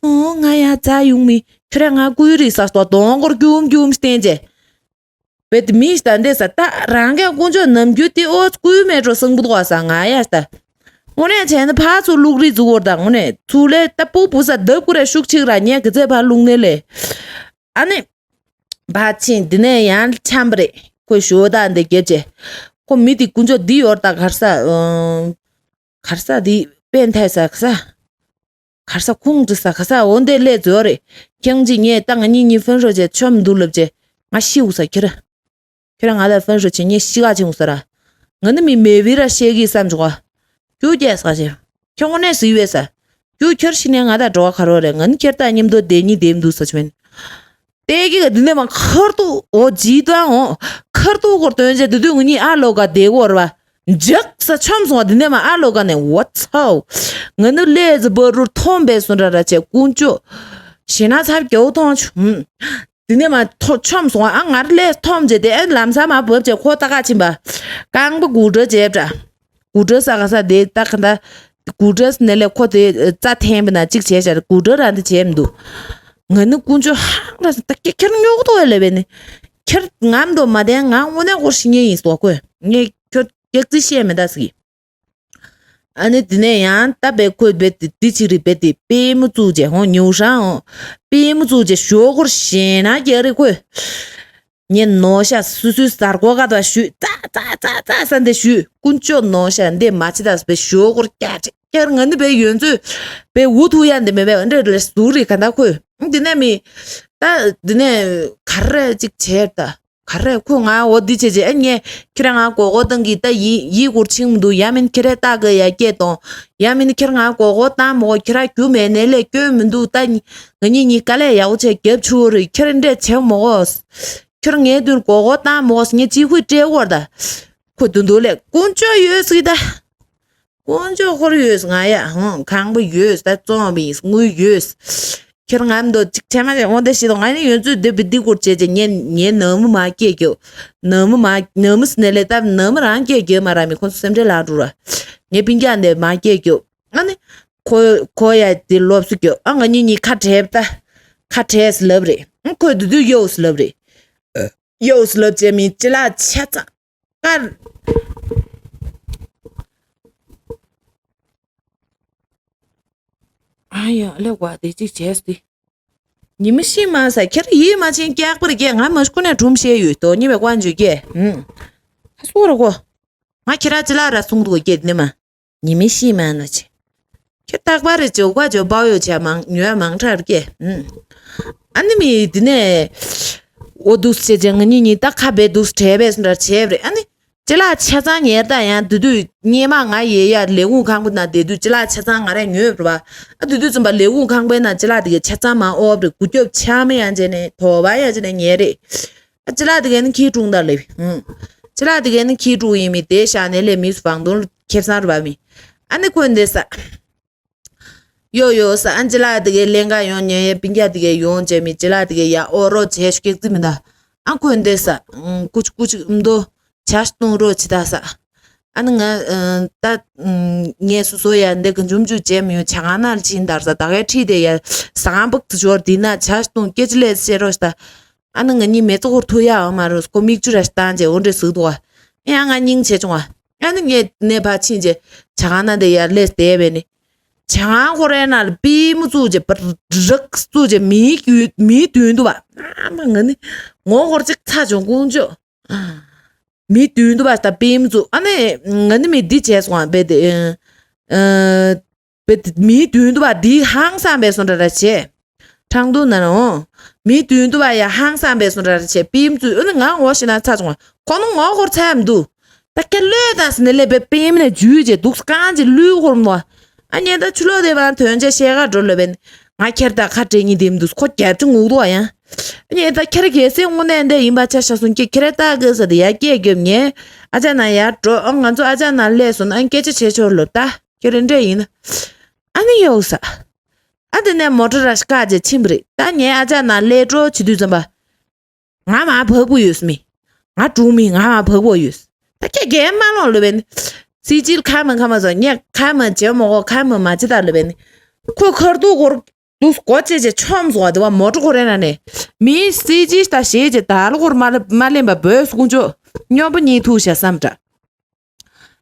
ཨོ་ང་ཡར་འཛག་ཡོང་མི་ཁྱོད་ར་ང་ཀུ་ཡུ་རི་ས་སྟོ་གདོང་སྐོར་རྒྱུམ་རྒྱུམ་བསྟན་ཅེ། བེད་མི་ཤི་ད་འདྲེ་ས་ད་རང་གི་དཀོན་མཆོག་ནམ་རྒྱུན་ཏི་ཨོ་སྐུའི་མེ་གྲོ་སང་བུ་དོ་ས་ང་ཡ་ས་ད། དངོས་གནས་བྱས་ན་ཕ་ཚུ་ལུག་རི་ཛུ་བོར་དང་དངོས་གནས་ཚུ་ལེ་ད་པུ་བུ་ས་དབ་ཀུ་རེ་ཤུག་ཆིག་ར་ཉེ་གི་ཚེ་ཕ་ལུག་ནེ་ལེ། ཨ་ནི། ཕ་ཆིན་འདི་ནས་ཡང་འཆམ་པ་རེད་ཁོས་ཞོ་ད་འདི་རྒྱབ་ཅེ། ཁོ་མི་དེ་དཀོན་མཆོག་འདི་ཡོར་ད་གར་ས། གར་ས་འདི་པན་ཐའི་ས་ག་ས། གར་ས་ཁུང་དྲི་ས་ག་ས་འོ་འདེ་ལས་ཛོ་རེ། ཁྱེང་ཅི་ངས་ད་ང་གཉིས་གཉིས་ཕན་རོ་བྱས་ཆོམ་འདུག་ལབ་བྱས་ང་ཤི་འུ་ས་ཁྱེར། ཁྱེར་ང་ད་ཕན་རོ་བྱས་ངས་ཤི་ག་ཆེན་འུ་ས་ར། ང་ནི་མི་མེ་བི་ར་ཤེས་གི་བསམ་བྱུང་བ། རྒྱུ་རྒྱས་ས་ཆེ། ཁྱོད་ངོ་ནས་སུ་ཡི་བས་ས། རྒྱུ་ཁྱེར་ཤི་ནས་ང་ད་འགྲོ་བ་ག་རོ་རེ་ང་ནི་ཁྱེར་ད་མཉམ་དུ་བསྡད་གཉིས་བསྡད་མི་འདུག་ས་ཆུ་མེན། ཏེ་གི་ག་འདི་ནས་མ་ཁར་ཏུ་འོ་ཇི་ཏུ་འོ་ཁར་ཏུ་སྐོར་སྟོན་བྱས་དུ་དུ་ང་གཉིས་ཨ་ལོ་ག་བསྡད་གོ་ར་བ། འཇག་ས་ཆོམ་སོང་བ་འདི་ནས་མ་ཨ་ལོ་ག་ནས་What's up། ང་ནི་ལས་ཟི་བ་རུ་ཐོམ་པས་སུ་འདྲ་ར་བྱས་དཀོན་མཆོག་ཞེ་ན་ཚབ་རྒྱའུ་ཐོང་ཆུ། འདི་ནས་མ་ཐོ་ཆོམ་སོང་བ་ཨ་ང་ར་ལས་ཐོམ་བྱས་ཏེ་ཨ་ལམ་ས་མ་བབ་བྱས་ཁོ་ད་ག་ཕྱིན་པ། རྐང་པ་དགུ་སྒྲ་བྱས་པ་འདྲ། དགུ་སྒྲ་ས་ག་ས་དེ་ད་ག་ད། དགུ་སྒྲ་ནས་ལས་ཁོ་དེ་རྩ་འཐེན་པ་ན་གཅིག་བྱས་ཤར་དགུ་སྒྲ་རང་དེ་བྱས་མི་འདུག་ང་ནི་དཀོན་མཆོག་ཧང་ར་ས་ད་ཁྱེད་ཁྱེར་ཉོག་ཏོ་ལས་པས་ནི། ཁྱེར་ངམ་དོ་མ་དན་ང་དངོས་གནས་སྐོར་ཞིག་ཉེ་ཡིན་སོ་ཁོས་ངས་ཁྱོད་སྐྱག་རྩིས་བཤད་མི་ད་ཟིག་ཨ་ནི་དེ་ནས་ཡང་ད་བེ་ཁོས་བེ་དེ་དེ་ཅིག་རིག་བེ་དེ་པེ་མུ་བཙུགས་བྱས་ཧོང་ཉིའུ་ཧྲང་ཧོང་པེ་མུ་བཙུགས་བྱས་ཞོ་སྐོར་ཞེ་ན་རྒྱ་རི་ཁོས། ངས་ནོ་ཤ་སུ་སུའི་གཟར་གོ་ག་དུ་བ་ཞུས་ཙ་ཙ་ཙ་ཙ་ས་འདི་ཞུས་དཀོན་མཆོག་ནོ་ཤ་འདི་མ་ཅི་ད་སུ་བེ་ཞོ་སྐོར་རྒྱ་ཅི་ཀྱར་ང་ནི་བེ་ཡོན་ཚོས་བེ་འུ་ཐུག་ཡ་འདི་མེད་བེ་འདྲེ་ལ་ཟུག་རི་ག་ད་ཁོས་འདི་ནས་མི་ད་འདི་ནས་ག་རེ་ཅིག་བྱས་ད། ག་རེ་ཁོ་ང་འོ་འདི་བྱེད་བྱེད་ཨ་ངས་ཁྱེད་རང་ང་མགོ་སྐོར་བཏང་གི་ད་ཡི་ཡི་གུར་ཕྱིན་མི་འདུག་ཡ་མིན་ཁྱེད་རས་ལྟ་གི་ཡ་སྐད་གཏོང་། ཡ་མིན་ཁྱེད་རང་ང་མགོ་སྐོར་བཏང་མོ་ཁྱེད་རང་རྒྱུ་མེད་ནས་ལས་སྐྱོན་མི་འདུག་ད་ང་གཉིས་གཉིས་ཀ་ལས་ཡག་པོ་བྱས་རྒྱབ་ཆུ་རེད་ཁྱེད་འདྲས་བྱེད་མོ་གོ་ཁྱེད་ངའི་མདུན་མགོ་སྐོར་བཏང་མོ་གོ་ངས་ཅི་ཁུས་སྤྲད་བར་ད། ཁོ་དུ་འདུག་ལས་དཀོན་མཆོག་ཡོད་སྲིད་ད། དཀོན་མཆོག་ཧོར་ཡོད་ང་ཡ་ཧོང་ཁང་པ་ཡོད་ད་བཙོང་བའི་དངུལ་ཡོད། ཁྱེད་ང་མདོ་གཅིག་ཆ་མ་ཆ་འོང་དེ་ཤི་དང་ང་ནི་ཡོད་ཚུལ་འདི་བི་འདི་སྐོར་བྱས་ཀྱི་ངས་ངས་ནང་མི་མ་སྐྱེས་ཀྱོ། ནང་མི་མ་ནང་མི་སི་ནས་ལས་སྟབས་ནང་མི་རང་སྐྱེས་ཀྱོ་མ་ར་མི་ཁོང་སེམས་ཁྲལ་ལ་འགྲོ་ར། ངས་པིན་ཀྱག་འདི་མ་སྐྱེས་ཀྱོ། ཨ་ནི། ཁོ་ཁོ་ཡ་དེ་ལོབས་སུ་ཀྱོ་ཨ་ང་གཉིས་གཉིས་ཁ་བྲལ་ད། ཁ་བྲལ་སི་ལབ་རེད། ཁོས་དུ་དུ་ཡོད་སི་ལབ་རེད། ཡོད་སི་ལབ་བྱས་མི་ཅི་ལ་ཆ་ཚང་། ཀར། ཨ་ཡ་ལེ་བ་དེ་གཅིག་བྱས་ཏེ། ཉི་མ་ཤི་མ་ས་ཁྱེར་ཡིད་མ་ཆེན་སྐྱག་པར་སྐྱེ་ང་མ་ཤི་ཁོ་ནས་གྲུམ་བཤད་ཡོད་དོ་ཉི་མའི་དཀོན་མཆོག་སྐྱེ། ཧུམ། ཧ་སུ་ར་གོ། ང་ཁྱེད་ར་ཅི་ལ་ར་གསུང་འདུག་སྐྱེ་ནི་མ། ཉི་མ་ཤི་མ་ན་ཆེ། ཁྱེད་རྟག་པར་རེ་ཅོ་ག་ཅོ་པའོ་ཡོ་ཆ་མང་ཉོ་ཡ་མང་དྲགས་སྐྱེ། ཧུམ། ཨ་ནི་མི་དེ་ནས། འོ་འདུག་སེ་བྱས་ང་གཉིས་གཉིས་ད་ཁ་བེ་འདུག་སེ་བྲལ་བས་སུ་འདྲ་བྱས་པ་རེད་ཨ་ནི། ཅི་ལ་ཆ་ཚང་ཉེར་ད་ཡང་དུ་དུས་སྙེ་མ་ང་ཡེ་ཡ་ལས་ཁུངས་ཁང་པ་ན་བསྡད་དུས་ཅི་ལ་ཆ་ཚང་ང་རེ་ཉོས་པ་རེད་བ། ཨ་དུ་དུས་ཙམ་པ་ལས་ཁུངས་ཁང་པའི་ནང་ཅི་ལ་དེ་གའི་ཆ་ཚང་མ་ཨོབ་རེ་གུ་སྐྱོབ་ཆ་མེ་ཡང་བྱས་ནས་དོ་བ་ཡང་བྱས་ནས་ཉེ་རེད། ཨ་ཅི་ལ་དེ་གའི་ནི་ཁྱི་ཀྲུང་ད་ལེ། ཧུང་། ཅི་ལ་དེ་གའི་ནི་ཁྱི་ཀྲུང་ཡིན་མི་དེ་ཤ་ནས་ལས་མི་སུ་བང་དུང་ཁེབས་སང་རུ་བ་མི། ཨ་ནི་ཁོས་འདི་ས། ཡོ་ཡོ་ས་ཨན་ཅི་ལ་དེ་གའི་ལེན་ག་ཡོང་ཉན་ཡེ་པིན་རྒྱ་དེ་གའི་ཡོང་བྱས་མི་ཅི་ལ་དེ་གའི་ཡ་ཨོ་རོ་བྱས་ཤུ་ཀེག་ཙི་མི་ད། ཨ་ཁོས་འདི་ས། ཀུ་ཅི་ཀུ་ཅི་ཨུམ་དོ། བྱ་སྟོང་རོ་ཅི་ད་ས། ཨ་ནི་ང་ད་ངས་སོ་སོ་ཡ་འདི་གི་འཇུམ་འཇུ་བྱས་མི་ཡོང་བྱ་ང་ན་ལ་ཕྱིན་དར་ས་ད་གའི་ཁྲིད་དེ་ཡ་ས་གང་བག་ཙི་འབྱོར་དེ་ན་བྱ་སྟོང་སྐད་ཅི་ལས་བཤད་རོ་ཤི་ད། ཨ་ནི་ང་གཉིས་མེ་ཙོ་ཧོར་ཐུ་ཡ་འོ་མ་རུ་སྐོ་མིག་ཆུ་ར་བཏང་རྗེས་འོ་འདྲེ་ཟུག་འདུག་ཨ། ཡང་ང་སྙིང་རྗེ་བྱུང་ཨ། ཨ་ནི་ངས་ནས་ཕར་ཕྱིན་རྗེས་ཇ་ཁང་ནང་དེ་ཡར་སླེབས་བསྡད་པས་ནི། ཇ་ཁང་ཁོ་རའི་ནང་ལ་པི་མུ་བཙུགས་རྗེས་པར་རག་བཙུགས་རྗེས་མིའི་རྒྱུད་མིའི་མདུན་དུ་བ། ཨ་མ་ང་ནི་ངོ་ཧོར་ཅིག་ཚ་བྱུང་དཀོན་མཆོག་མིའི་མདུན་དུ་བ་ད་པི་མུ་བཙུགས་ཨ་ནི་ང་ནི་མི་འདི་བྱས་སོང་ཨ་བས་དེ། བེ་མིའི་མདུན་དུ་བ་འདིའི་ཧང་སང་བས་སོང་འདྲ་འདྲ་བྱས། ཁྲང་ཏུ་ན་ར་འོང་། མིའི་མདུན་དུ་བ་ཡ་ཧང་སང་བས་སོང་འདྲ་འདྲ་བྱས་པི་མ་བཙུགས་ཨ་ནི་ང་ངོ་ཤེས་ན་ཚ་བྱུང་བ་ཁོ་ནི་ངོ་ཧོར་ཚ་ཡ་མི་འདུག་ད་ཁྱེད་བློས་བཏང་ཟིན་ནས་སླེབས་པའི་པི་མ་ནས་འཇུས་རྗེས་འདུག་རྐང་གཅིག་བླུས་ཧོར་མོ། ཨ་ཉེ་ད་ཆུ་ལོག་དེ་བར་དོན་ཆ་ཤེས་ག་འགྲོ་ལོ་བན། ང་ཁྱེར་དང་ཁ་བྲལ་ཉིན་དེ་མི་འདུག་ཁོ་རྒྱབ་ཅིག་ངུག་འདུག་ཨ་ཡང་། ངས་ད་ཁྱེར་གལ་སྲིད་དངོས་གནས་འདི་ཡིན་པ་ཆ་བཞག་སོང་ཁྱེད་ཁྱེར་ལྟ་དགོས་ཟེར་ཏེ་ཡར་སྐད་རྒྱབ། ངས་ཨ་ཅག་ན་ཡར་འགྲོ། ཨ་ང་ཚོ་ཨ་ཅག་ན་སླེབས་སོང་ན་ཨ་སྐད་ཆ་བྱེད་ཆོག་ལོ། ད་ཁྱེད་རེ་འདྲ་ཡིན་ན། ཨ་ནི་ཡོག་ས། ཨ་དེ་ནས་མོ་ཊ་ར་བཀག་བྱས་ཕྱིན་པ་རེད། ད་ངས་ཨ་ཅག་ན་སླེབས་འགྲོ་བྱེད་དུས་ཙམ་པ། ང་མ་བབ་པོ་ཡོད་མི། ང་གྲུང་མི་ང་མ་བབ་པོ་ཡོད། ད་ཁྱེད་རྒན་མ་ལོང་ལོས་བས་ནི། སྲིད་སྤྱིར་ཁ་མ་ཁ་མ་ཟ་ངས་ཁ་མ་བྱེད་མོ་གོ་ཁ་མ་མ་བྱེད་ད་ལོས་བས་ནི། ཁོ་ཁར་ཐུག་སྐོར་དུས་སྒོ་ཕྱེ་བྱས་ཆོམ་སོང་བ་དེ་བ་མོ་ཊ་ཁོ་རེ་ན་ནས། མིའི་སྲིད་སྤྱིར་ད་ཞེས་བྱས་ད་ལོ་སྐོར་མ་མ་ལེན་པ་བོས་སུ་ཀུན་ཅོ་སྨྱོན་པ་གཉིད་ཐུག་བྱ་བསམ་འདྲ།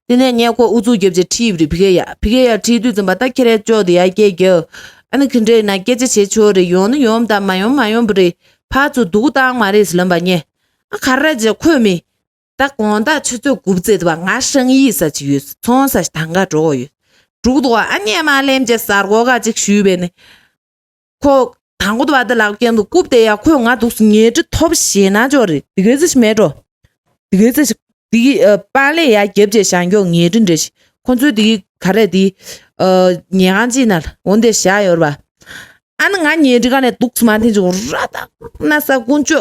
དེ་ནས་ངས་ཁོ་ཨུ་ཚུགས་རྒྱབ་བྱས་ཁྲིད་པ་རེད། ཕི་ཀེ་ཡ་ཕི་ཀེ་ཡ་ཁྲིད་དུས་ཙམ་པ་ད་ཁྱེད་རའི་ཅོག་དེ་ཡ་སྐད་རྒྱབ། ཨ་ནི་ཁི་འདྲའི་ན་སྐད་ཆ་བྱེད་ཆོག་རེད། ཡོང་ན་ཡོང་ད་མ་ཡོང་མ་ཡོང་པ་རེད། ཕར་ཚུར་འདུག་བཏང་མ་རེད་ཟེར་ལབ་པ་ངས། ཨ་ག་རེ་བྱས་ཁོས་མི། ད་དགོང་དག་ཆུ་ཚོད་དགུ་པ་ཚེས་དུ་བ་ང་ཧྲང་ཡིག་ས་ཅིག་ཡོད་ཚོང་ས་ཞིག་དང་ག་འགྲོ་གོ་ཡོད། འགྲུག་འདུག་ཨ་ཉེ་མ་ལེམ་བྱས་གཟའ་སྒོ་ག་ཅིག་ཞུས་པས་ནི། ཁོ་དང་པོ་དུ་བ་དེ་ལག་གྱེན་དུ་རྐུབ་དེ་ཡ་ཁོས་ང་འདུག་ཉལ་ཁྲི་ཐོབ་ཞེད་སྣང་ཅོག་རེད། དེ་ག་ཚོད་ཞིག་མེད་འགྲོ། དེ་ག་ཚོད་ཞིག་དེ་གི་ཨ་པཱ་ལས་ཡ་རྒྱབ་བྱས་བཞག་མགྱོགས་ཉལ་ཁྲི་འདྲ་ཞིག་ཁོ་ཚོའི་དེ་གི་ག་རེ་དེ་ཨ་ཉལ་ཁང་ཅིག་ན་འོ་འདི་བཞག་ཡོད་རེད་པ། ཨ་ནི་ང་ཉལ་ཁྲི་ག་ནས་འདུག་མ་འཐེན་ཅིག་ར་ད་ན་ས་ཀུན་ཅོ་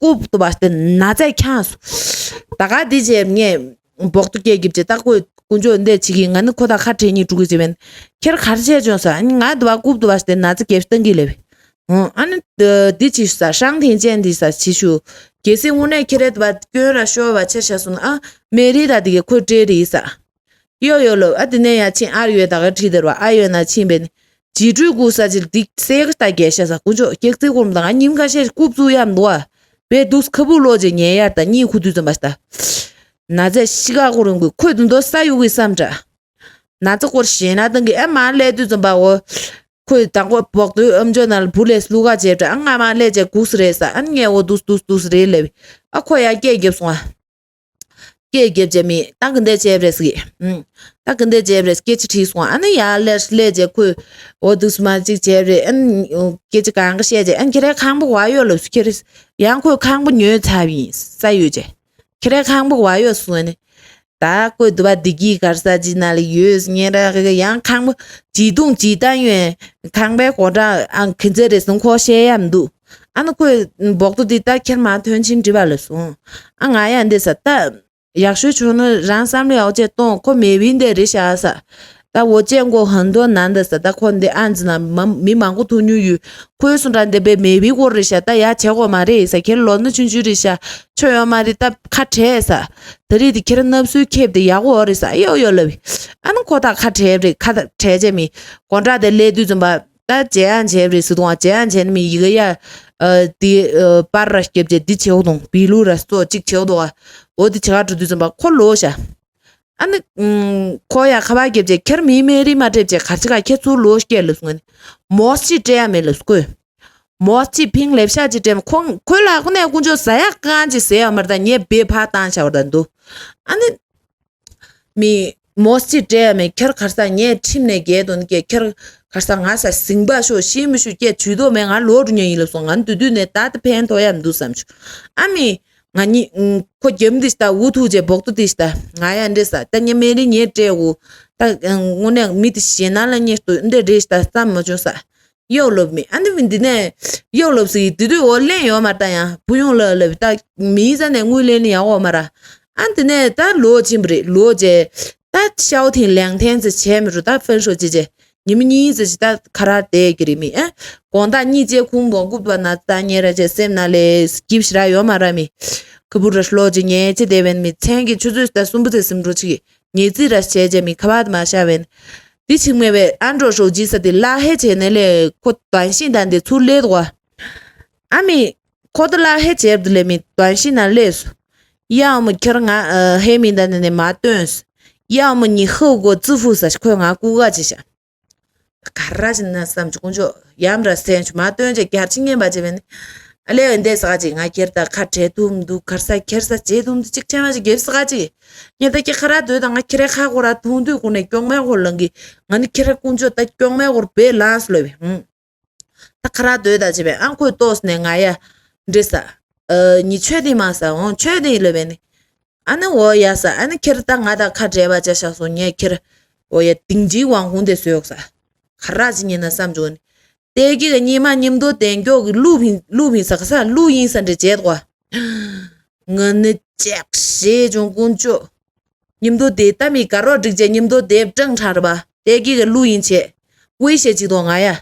རྐུབ་དུ་བ་སྟེ་ན་ཚ་འཁྱངས་སོང་། ད་ག་འདི་བྱས་ངས་འབོག་ཏུ་སྐད་རྒྱབ་བྱས་ད་ཁོས་ཀུན་ཅོ་འདི་བྱེད་ཀྱི་ང་ནི་ཁོ་ད་ཁ་བྲལ་ཉིད་འགྲོ་གི་བྱས་པས་ཁྱེད་ག་རེ་བྱས་བྱུང་ས་ཨ་ནི་ང་དུ་བ་རྐུབ་དུ་བ་སྟེ་ན་ཚ་རྒྱབ་སྟངས་ཀྱི་ལེ་བས། ཨ་ནི་འདི་བྱེད་ཤུ་ས་ཧྲང་ཐེན་ཅན་འདི་ས་བྱེད་ཤུ། གལ་སྲིད་དངོས་གནས་ཁྱེད་རེད་བ་སྐྱོན་ར་ཤོར་བ་ཆ་བཞག་སོང་ན་ཨ་མེ་རི་ད་འདི་གས་ཁོས་སྤྲད་རེད་ས། ཡོ་ཡོ་ལོ་ཨ་དེ་ནས་ཡ་ཕྱིན་ཨར་ཡོད་ད་ག་ཁྲིད་དེ་ར་བ་ཨ་ཡོད་ན་ཕྱིན་པས་ནི། བྱི་སྤྲུལ་སྐུ་ས་ཅིག་འདི་སེ་ག་ད་རྒྱལ་ཤ་ས་ཀུ་ཅོ་སྐྱག་རྩི་སྐོར་མ་དང་ཉིམ་ཁ་ཤས་རྐུབ་བཙུགས་ཡ་མི་འདུག་ཨ། བས་དུས་ཁ་བུ་ལོ་ཅེ་ཉལ་ཡར་ད་གཉིད་ཁུ་དུས་ཙམ་པ་ཤ་ད། ན་ཚ་ཤི་ག་ཁོ་རང་གི་ཁོས་དུ་འདོ་ས་ཡུག་གི་བསམ་འདྲ། ན་ཚ་སྐོར་ཞེད་སྣང་བཏང་གི་ཨེ་མ་སླེབས་དུས་ཙམ་པའོ། ཁོས་དང་པོ་བོག་དོའི་ཨམ་ཅོག་ནང་ལ་བུ་ལས་སླུ་ག་བྱས་འདྲ་ཨ་ང་མ་སླེབས་བྱས་སྒུག་སི་རེད་ས་ཨ་ངས་འོ་དུས་དུས་དུས་སི་རེད་ལེབ། ཨ་ཁོ་ཡ་སྐད་རྒྱབ་སོང་ཨ། སྐད་རྒྱབ་བྱས་མི་ད་གི་འདས་བྱས་རེད་ཟེར་གི། ཨུམ། ད་གི་འདས་བྱས་རེད་སྐད་ཆ་དྲིས་སོང་ཨ་ནི་ཡ་ལས་སླེབས་བྱས་ཁོས་འོ་དུས་མ་ཅིག་བྱས་རེད་ཨ་ནི་སྐད་ཆ་གང་གི་བཤད་བྱས་ཨ་ནི་ཁྱེད་རའི་ཁང་པ་བ་ཡོད་ལབ་སུ་ཁྱེད་རེད། ཡང་ཁོས་ཁང་པ་ཉོས་ཚར་བ་ཡིན་ས་ཡོད་བྱས། ཁྱེད་རའི་ཁང་པ་བ་ཡོད་སུ་ཨ་ནི། ད་ཁོས་དུ་བ་བདེ་སྐྱིད་གར་ས་ཅིག་ན་ལ་ཡོད་ཉེ་ར་གི་ཡང་ཁང་པ་ཇི་དུང་ཇི་ལྟ་ཡོད་ཁང་པའི་སྒོ་འགྲམ་ཨང་ཁི་ཚེ་རེད་སུང་ཁོ་བཤད་ཡ་མི་འདུག་ཨ་ནི་ཁོས་འབོག་ཏུ་འདི་ལྟ་ཁྱེར་མ་ཐོན་ཕྱིན་འདྲི་བ་ལ་སོང་ཨ་ང་ཡ་འདི་ས་ད། ཡག་ཤོས་བྱུང་ན་རང་བསམ་བློ་ཡག་ཅེས་གཏོང་ཁོ་མེ་བིན་དེ་རེད་ཤག་ས། ད་འོ་ཅན་གོ་ཧན་དོ་ནན་ད་ས་ད་ཁོ་འདི་ཨན་ཙི་ན་མ་མི་མང་པོ་ཐུག་ཉུ་ཡུ་ཁོའི་སུ་འདྲ་འདི་པའི་མེ་བིན་གོ་རེད་ཤག་ད་ཡ་བྱེད་གོ་མ་རེད་ས་ཁྱེར་ལོ་ན་ཆུན་ཆུན་རེད་ཤག་ཆོ་ཡོ་མ་རེད་ད་ཁ་བྲལ་ས། ད་རེད་དེ་ཁྱེར་ནབ་སུའི་ཁེབ་དེ་ཡག་གོ་རེད་ས་ཡོ་ཡོ་ལབ། ཨ་ནི་ཁོ་ད་ཁ་བྲལ་རེད་ཁ་ད་བྲལ་ཅེས་མི་གོ་འདྲ་དེ་ལས་དུས་ཙམ་པ། ད་ཇེ་ཡང་ཇེ་རེ་སི་དུང་ཇེ་ཡང་ཇེ་ནི་མི་ཡི་ག་ཡ། ཨ་དེ་ཨ་པར་ར་སྐྱབས་ཇེ་འདི་ཆེའོ་དུང་བི་ལུ་ར་སོ་གཅིག་ཆེའོ་དུང་ཨ། འོ་དེ་ཆེ་ག་འགྲོ་དུས་ཙམ་པ་ཁོ་ལོ་ཤ། ཨ་ནི་ཨུམ་ཁོ་ཡ་ཁ་བ་སྐྱབས་ཇེ་ཁྱེར་མི་མེ་རི་མ་སྤྲད་ཇེ་གར་ཅི་ག་ཁྱེད་ཚུར་ལོ་སྐྱེ་ལབ་སོང་ཨ་ནི། མོས་ཅི་སྤྲད་ཡ་མེད་ལབ་སྐོས། མོས་ཅི་ཕིང་ལེབ་ཤ་ཅི་སྤྲད་མ་ཁོ་ཁོ་ལ་ཁོ་ནས་ཀུན་ཅོ་ཟ་ཡ་གང་ཅི་ཟེ་ཡ་མར་ད་ངས་བེ་ཕ་བཏང་ཤ་བར་ད་འདུག་ཨ་ནི། མི། མོས་ཅི་སྤྲད་ཡ་མེད་ཁྱེར་གར་ས་ངས་ཁྲིམས་ནས་རྒྱལ་དོན་སྐྱེ་ཁྱེར་གར་ས་ང་ས་ཟིང་པ་ཤོ་ཤི་མི་ཤུ་སྐྱེ་ཇུས་གཏོགས་མེད་ང་ལོ་རུ་ཉན་ཡིན་ལབ་སོང་ང་འདུ་དུས་ནས་ད་ད་ཕན་ཐོགས་ཡ་མི་འདུག་བསམ་ཆུ་ཨ་མི། ང་གཉིས་ཁོ་རྒྱབ་འདི་ཤ་ད་འུ་ཐུག་ཅེས་འབོག་ཏུ་འདི་ཤ་ད་ང་ཡ་འདྲེ་ས་ད་ཉེ་མེ་རི་ཉེ་སྤྲད་འུ་ད་དངོས་གནས་མི་དེ་ཞེ་ན་ལ་ཉེ་སྟོད་འདྲེ་རེ་ཤ་ད་བསམ་མ་བྱུང་ས། གཡོག་སློབ་མི་ཨ་ནི་མི་འདི་ནས་གཡོག་སློབ་ཟེར་གི་དེ་དུས་འོ་ལེན་ཡོད་མ་ད་ཡང་བུ་ཡོང་ལ་ལབ་ད་མིའི་རྩ་ནས་དངུལ་ལེན་ནི་ཡག་འོ་མ་ར། ཨ་འདི་ནས་ད་ལོ་ཕྱིན་པ་རེད་ལོ་རྗེས་ད་ཤའོ་ཐིང་ལེང་ཐེན་ཟེར་བྱས་མི་རུ་ད་ཧྥན་ཧྲོ་ཅི་ཅེ་ཉི་མ་གཉིས་ཟེར་ཅི་ད་ཁ་ར་དེ་གི་རེད་མི་ཨ། དགོང་དག་གཉིད་ཅེ་ཁུང་བོ་རྐུབ་པ་ན་ད་ཉེ་ར་ཅེ་སེམས་ན་ལས་སྐྱིབས་ཤི་ར་ཡོད་མ་ར་མི། ཁུ་བུ་ར་ལོ་ཅི་ཉེ་ཅི་དེ་བན་མི་མཚན་གི་ཆུ་ཚོད་ད་གསུམ་པོ་ཚེ་སེམས་འགྲོ་ཅི་གི་ཉེ་རྩིས་ར་བྱས་ཅེ་མི་ཁ་བ་ད་མ་ཤ་བན། དེ་ཕྱིན་མེད་པའི་ཨ་འགྲོ་ཧྲོ་ཇི་ས་དེ་ལ་ཧེ་བྱས་ནས་ལས་ཁོ་ཏོན་ཤིན་དང་དེ་ཚུར་ལས་དོ། ཨ་མི། ཁོ་ཏོ་ལ་ཧེ་བྱས་དེ་ལས་མི་ཏོན་ཤིན་ན་ལས་སུ། ཡའོ་མི་ཁྱེར་ང་ཧེ་མི་འདའ་ནས་ནས་མ་སྟོན་སུ། ཡའོ་མི་ཉི་ཧོ་གོ་ཙི་ཧྥུ་ས་ཁོས་ང་ཀུ་ག་ཅི་ཤ། ག་ར་ཅི་ན་བསམ་ཅི་ཀུན་ཅོ་ཡམ་ར་སེན་ཆུ་མ་སྟོན་ཅེ་རྒྱར་ཅི་ཉན་པ་ཅི་བན། ཨ་ལས་འདས་ས་ག་ཅི་ང་ཁྱེར་ད་ཁ་བྲལ་ཐུབ་མི་འདུག་གར་ས་ཁྱེར་ས་བྱེད་ཐུབ་མི་འདུག་ཅིག་ཆེན་མ་ཅི་གེབ་ས་ག་ཅི། ཉེ་ད་ཀྱི་ཁ་ར་དོད་དང་ང་ཁྱེད་རའི་ཁ་སྐོར་ར་ཐུང་དུས་ཀུན་ནས་སྐྱོང་མའི་སྐོར་ལངས་ཀྱི་ང་ནི་ཁྱེད་ར་ཀུན་ཅོ་ད་སྐྱོང་མའི་སྐོར་བེ་ལངས་སུ་ལོས་བས་ཧུང་། ད་ཁ་ར་དོད་ད་ཅེ་བས་ཨང་ཁོས་ཏོག་ནས་ང་ཡ་འདྲེ་ས། ཉི་ཆོས་དེ་མ་ས་འོང་ཆོས་དེ་ལོས་བས་ནི། ཨ་ནི་འོ་ཡ་ས་ཨ་ནི་ཁྱེད་ད་ང་ད་ཁ་བྲལ་བ་ཅ་ཤག་སོང་ངས་ཁྱེད་འོ་ཡ་དིང་ཅིའི་ཝང་ཧུང་དེ་སོས་ས། ཁ་ར་ཅི་ཉིན་ན་བསམ་བྱུང་ནི། ཏེ་གི་གི་ཉི་མ་མཉམ་དུ་དེ་མགྱོགས་ཀྱི་གླུ་ཕིན་གླུ་ཕིན་ས་ག་ས་གླུ་ཡིན་ས་འདྲ་བྱས་ཏོ། ང་ནི་ཅེག་ཞེས་བྱུང་དཀོན་མཆོག་མཉམ་དུ་དེ་ལྟ་མི་དགའ་རོགས་སྒྲིག་བྱས་མཉམ་དུ་དེ་བཀྲང་ཁྲ་ར་བ་ཏེ་གི་གི་གླུ་ཡིན་བྱས། ཝི་ཤེ་ཅིག་དང་ང་ཡ།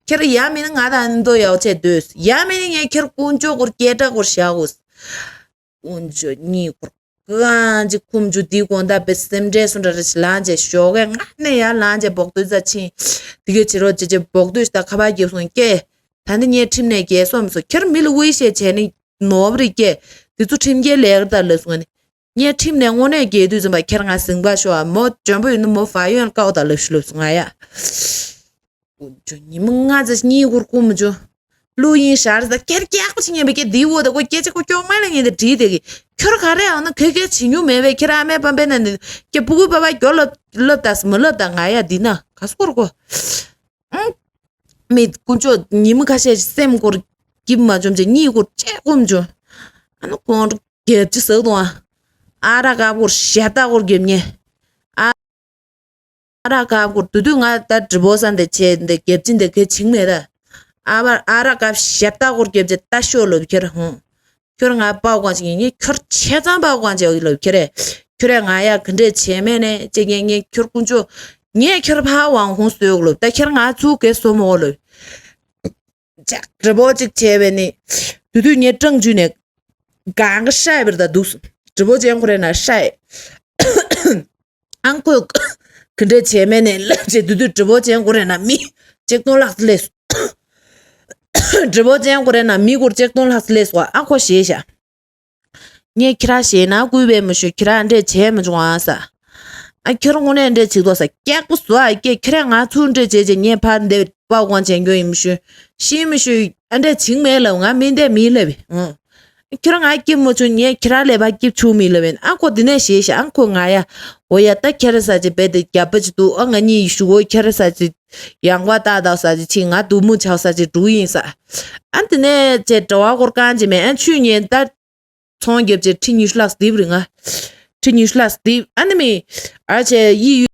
ཁྱེར་ཡ་མིན་ང་དང་མཉམ་དུ་ཡག་བྱས་སྡོད། ཡ་མིན་ངས་ཁྱེར་དཀོན་མཆོག་སྐོར་སྐད་གྲགས་སྐོར་བཞག་གོ། དཀོན་མཆོག་གཉིད་ཁུག་གང་ཅིག་ཁུམ་ཆུ་དེའི་དགོང་དག་པའི་སེམས་ཁྲལ་སུ་འདྲ་རེ་ཞིག་ལངས་བྱས་ཞོགས་ཀས་སྔ་ནས་ཡར་ལངས་བྱས་འབོག་སྡོད་ས་ཕྱིན། དེ་གའི་བྱེད་རོགས་བྱེད་བྱས་འབོག་སྡོད་ཞིག་ད་ཁ་པར་རྒྱབ་སོང་སྐད། ད་འདི་ངས་ཁྲིམས་ནས་རྒྱལ་སོང་མི་སོང་ཁྱེར་མི་ལ་ཝི་ཤེ་བྱས་ནི་ནོར་བ་རེ་སྐད། དེ་ཚོ་ཁྲིམས་འགལ་ལས་ཀ་ད་ལབ་སོང་ནི། ངས་ཁྲིམས་ནས་དངོས་གནས་རྒྱལ་དུས་ཙམ་པ་ཁྱེར་ང་ཟིང་པ་ཤོག་ཨ་མོ་འཇོན་པོ་ཡོད་ན་མོ་ཧྥ་ཡོན་ཀའོ་ད་ལབ་ཤི་ལབ་སོང་ང་ཡ། ཉི་མ་ལྔ་ཙམ་གཉིད་ཁུག་ཁུམ་ཆུ། གླུ་ཡིན་ཞར་ཟ་ཁྱེར་སྐྱག་པ་ཅིག་ཉན་པའི་སྐད་འདིའི་འོག་ད་ཁོ་སྐད་ཆ་ཁོ་སྐྱོག་མ་ལ་ཉན་དེ་བྲིས་དེ་གི་ཁྱོར་ག་རེ་ཨང་ན་ཁེ་ཁེ་བྱེད་མྱོང་མེད་པས་ཁྱེར་ཨ་མའི་པམ་པའི་ནང་ནས་སྐད་ཕུ་གུའི་པ་པ་སྐྱོ་ལབ་ལབ་ད་མ་ལབ་ད་ང་ཡ་འདི་ན་ག་སྐོར་གོ། ཨང་། མི་དཀོན་མཆོག་ཉི་མ་ཁ་ཤས་ཤིག་སེམས་སྐོར་སྐྱིབ་མ་བཅོམ་ཅེ་གཉིད་སྐོར་ཅེ་སྐོམ་བྱུང་། ཨ་ནུ་ཁོང་རྒྱབ་ཅི་ཟག་དང་ཨ་ར་དཀར་པོར་ཞབས་ཏག་སྐོར་རྒྱབ་ཉེ། ཨ་ར་དཀར་པོར་དུ་དུས་ང་ད་འདྲི་པོ་ས་འདི་བྱས་འདི་རྒྱབ་ཅི་འདི་གེ་བྱིང་མེད་ད། ཨ་བར་ཨ་ར་དཀར་ཞབས་ཏག་སྐོར་རྒྱབ་ཅེ་ལྟ་ཤོག་ལོབ་ཁྱེར་ཧོང་། ཁྱོད་ང་པའོ་གང་ཅིག་ཡིན་ངས་ཁྱོད་བྱས་ཙང་པའོ་གང་ཅིག་ལབ་ཁྱེར་རེ། ཁྱོད་རེ་ང་ཡ་ག་འདྲས་བྱས་མེད་ནས་ཅེ་ངས་ངས་ཁྱོད་དཀོན་མཆོག་ངས་ཁྱོད་ཕ་ཝང་ཧོང་སྟོད་ལབ་ད་ཁྱེར་ང་ཚུགས་གེ་སོ་མོ་ལབ། ཅག་འདྲི་པོ་ཅིག་བྱས་པས་ནི། དུ་དུས་ངས་སྤྲང་བཅུས་ནས་གང་ག་ཤ་ཡི་བར་ད་འདུག་འདྲི་པོ་ཅན་ཁོ་རེ་ན་ཤ་ཡི། ཨང་ཁོས་ག་འདྲས་བྱས་མེད་ནས་ལབ་བྱས་དུ་དུས་འདྲི་པོ་ཅན་ཁོ་རེ་ན་མི་ཆིག་སྟོང་ལྷག་ཙམ་སླེབས། འདྲི་པོ་ཅན་ཁོ་རེ་ན་མི་སྒོར་ཆིག་སྟོང་ལྷག་ཙམ་སླེབས་སོང་ཨ་ཁོ་ཞེས་བྱ། ངས་ཁྱེད་རང་ཞེད་སྣང་བསྐུལ་བས་མི་ཞུ་ཁྱེད་རང་འདྲས་བྱས་མི་བྱུང་ཨ་ས། ཨ་ཁྱེད་རང་དངོས་གནས་འདྲས་བྱེད་དོ་ས་སྐྱག་པོ་བཟོ་ཨ་སྐྱེ་ཁྱེད་རང་ང་ཚུར་འདྲས་བྱས་བྱས་ངས་ཕར་འདེབས་པའོ་གང་བྱས་འགྱོ་ཡིན་མི་ཞུ། ཤེས་མི་ཞུ། ཨ་འདྲས་བྱིང་མེད་ལབ་ང་མི་འདས་མི་ལབ་ཨང་། ཁྱེད་རང་ང་སྐྱིབ་མ་བྱུང་ངས་ཁྱེད་རང་ལས་ཕར་སྐྱིབ་བྱུང་མི་ལབ་ཨ་ཁོ་འདི་ནས་ཞེས་ཤག་ཨ་ཁོ་ང་ཡ། འོ་ཡ་ད་ཁྱེད་རང་ས་ཅི་བེད་དེ་རྒྱབ་པ་ཅི་འདུག་ཨ་ང་གཉིས་ཞུ་འོ་ཁྱེད་རང་ས་ཅི། ཡང་བ་ཏག་ཏག་ས་ཅི་ཕྱིན་ང་དུ་མུ་ཆག་ས་ཅི་འགྲོ་ཡིན་ས། ཨ་འདི་ནས་ཅེ་འདྲ་བ་སྐོར་གང་ཅི་མེད་ཨ་ཆུ་ཉེན་ད། ཚོང་རྒྱབ་ཅེ་ཁྲི་ཉི་ཤུ་ལྷག་སྡིབ་རི་ང་། ཁྲི་ཉི་ཤུ་ལྷག་སྡིབ་ཨ་ནི་མི། ཨ་ཅེ་ཡི་ཡུ།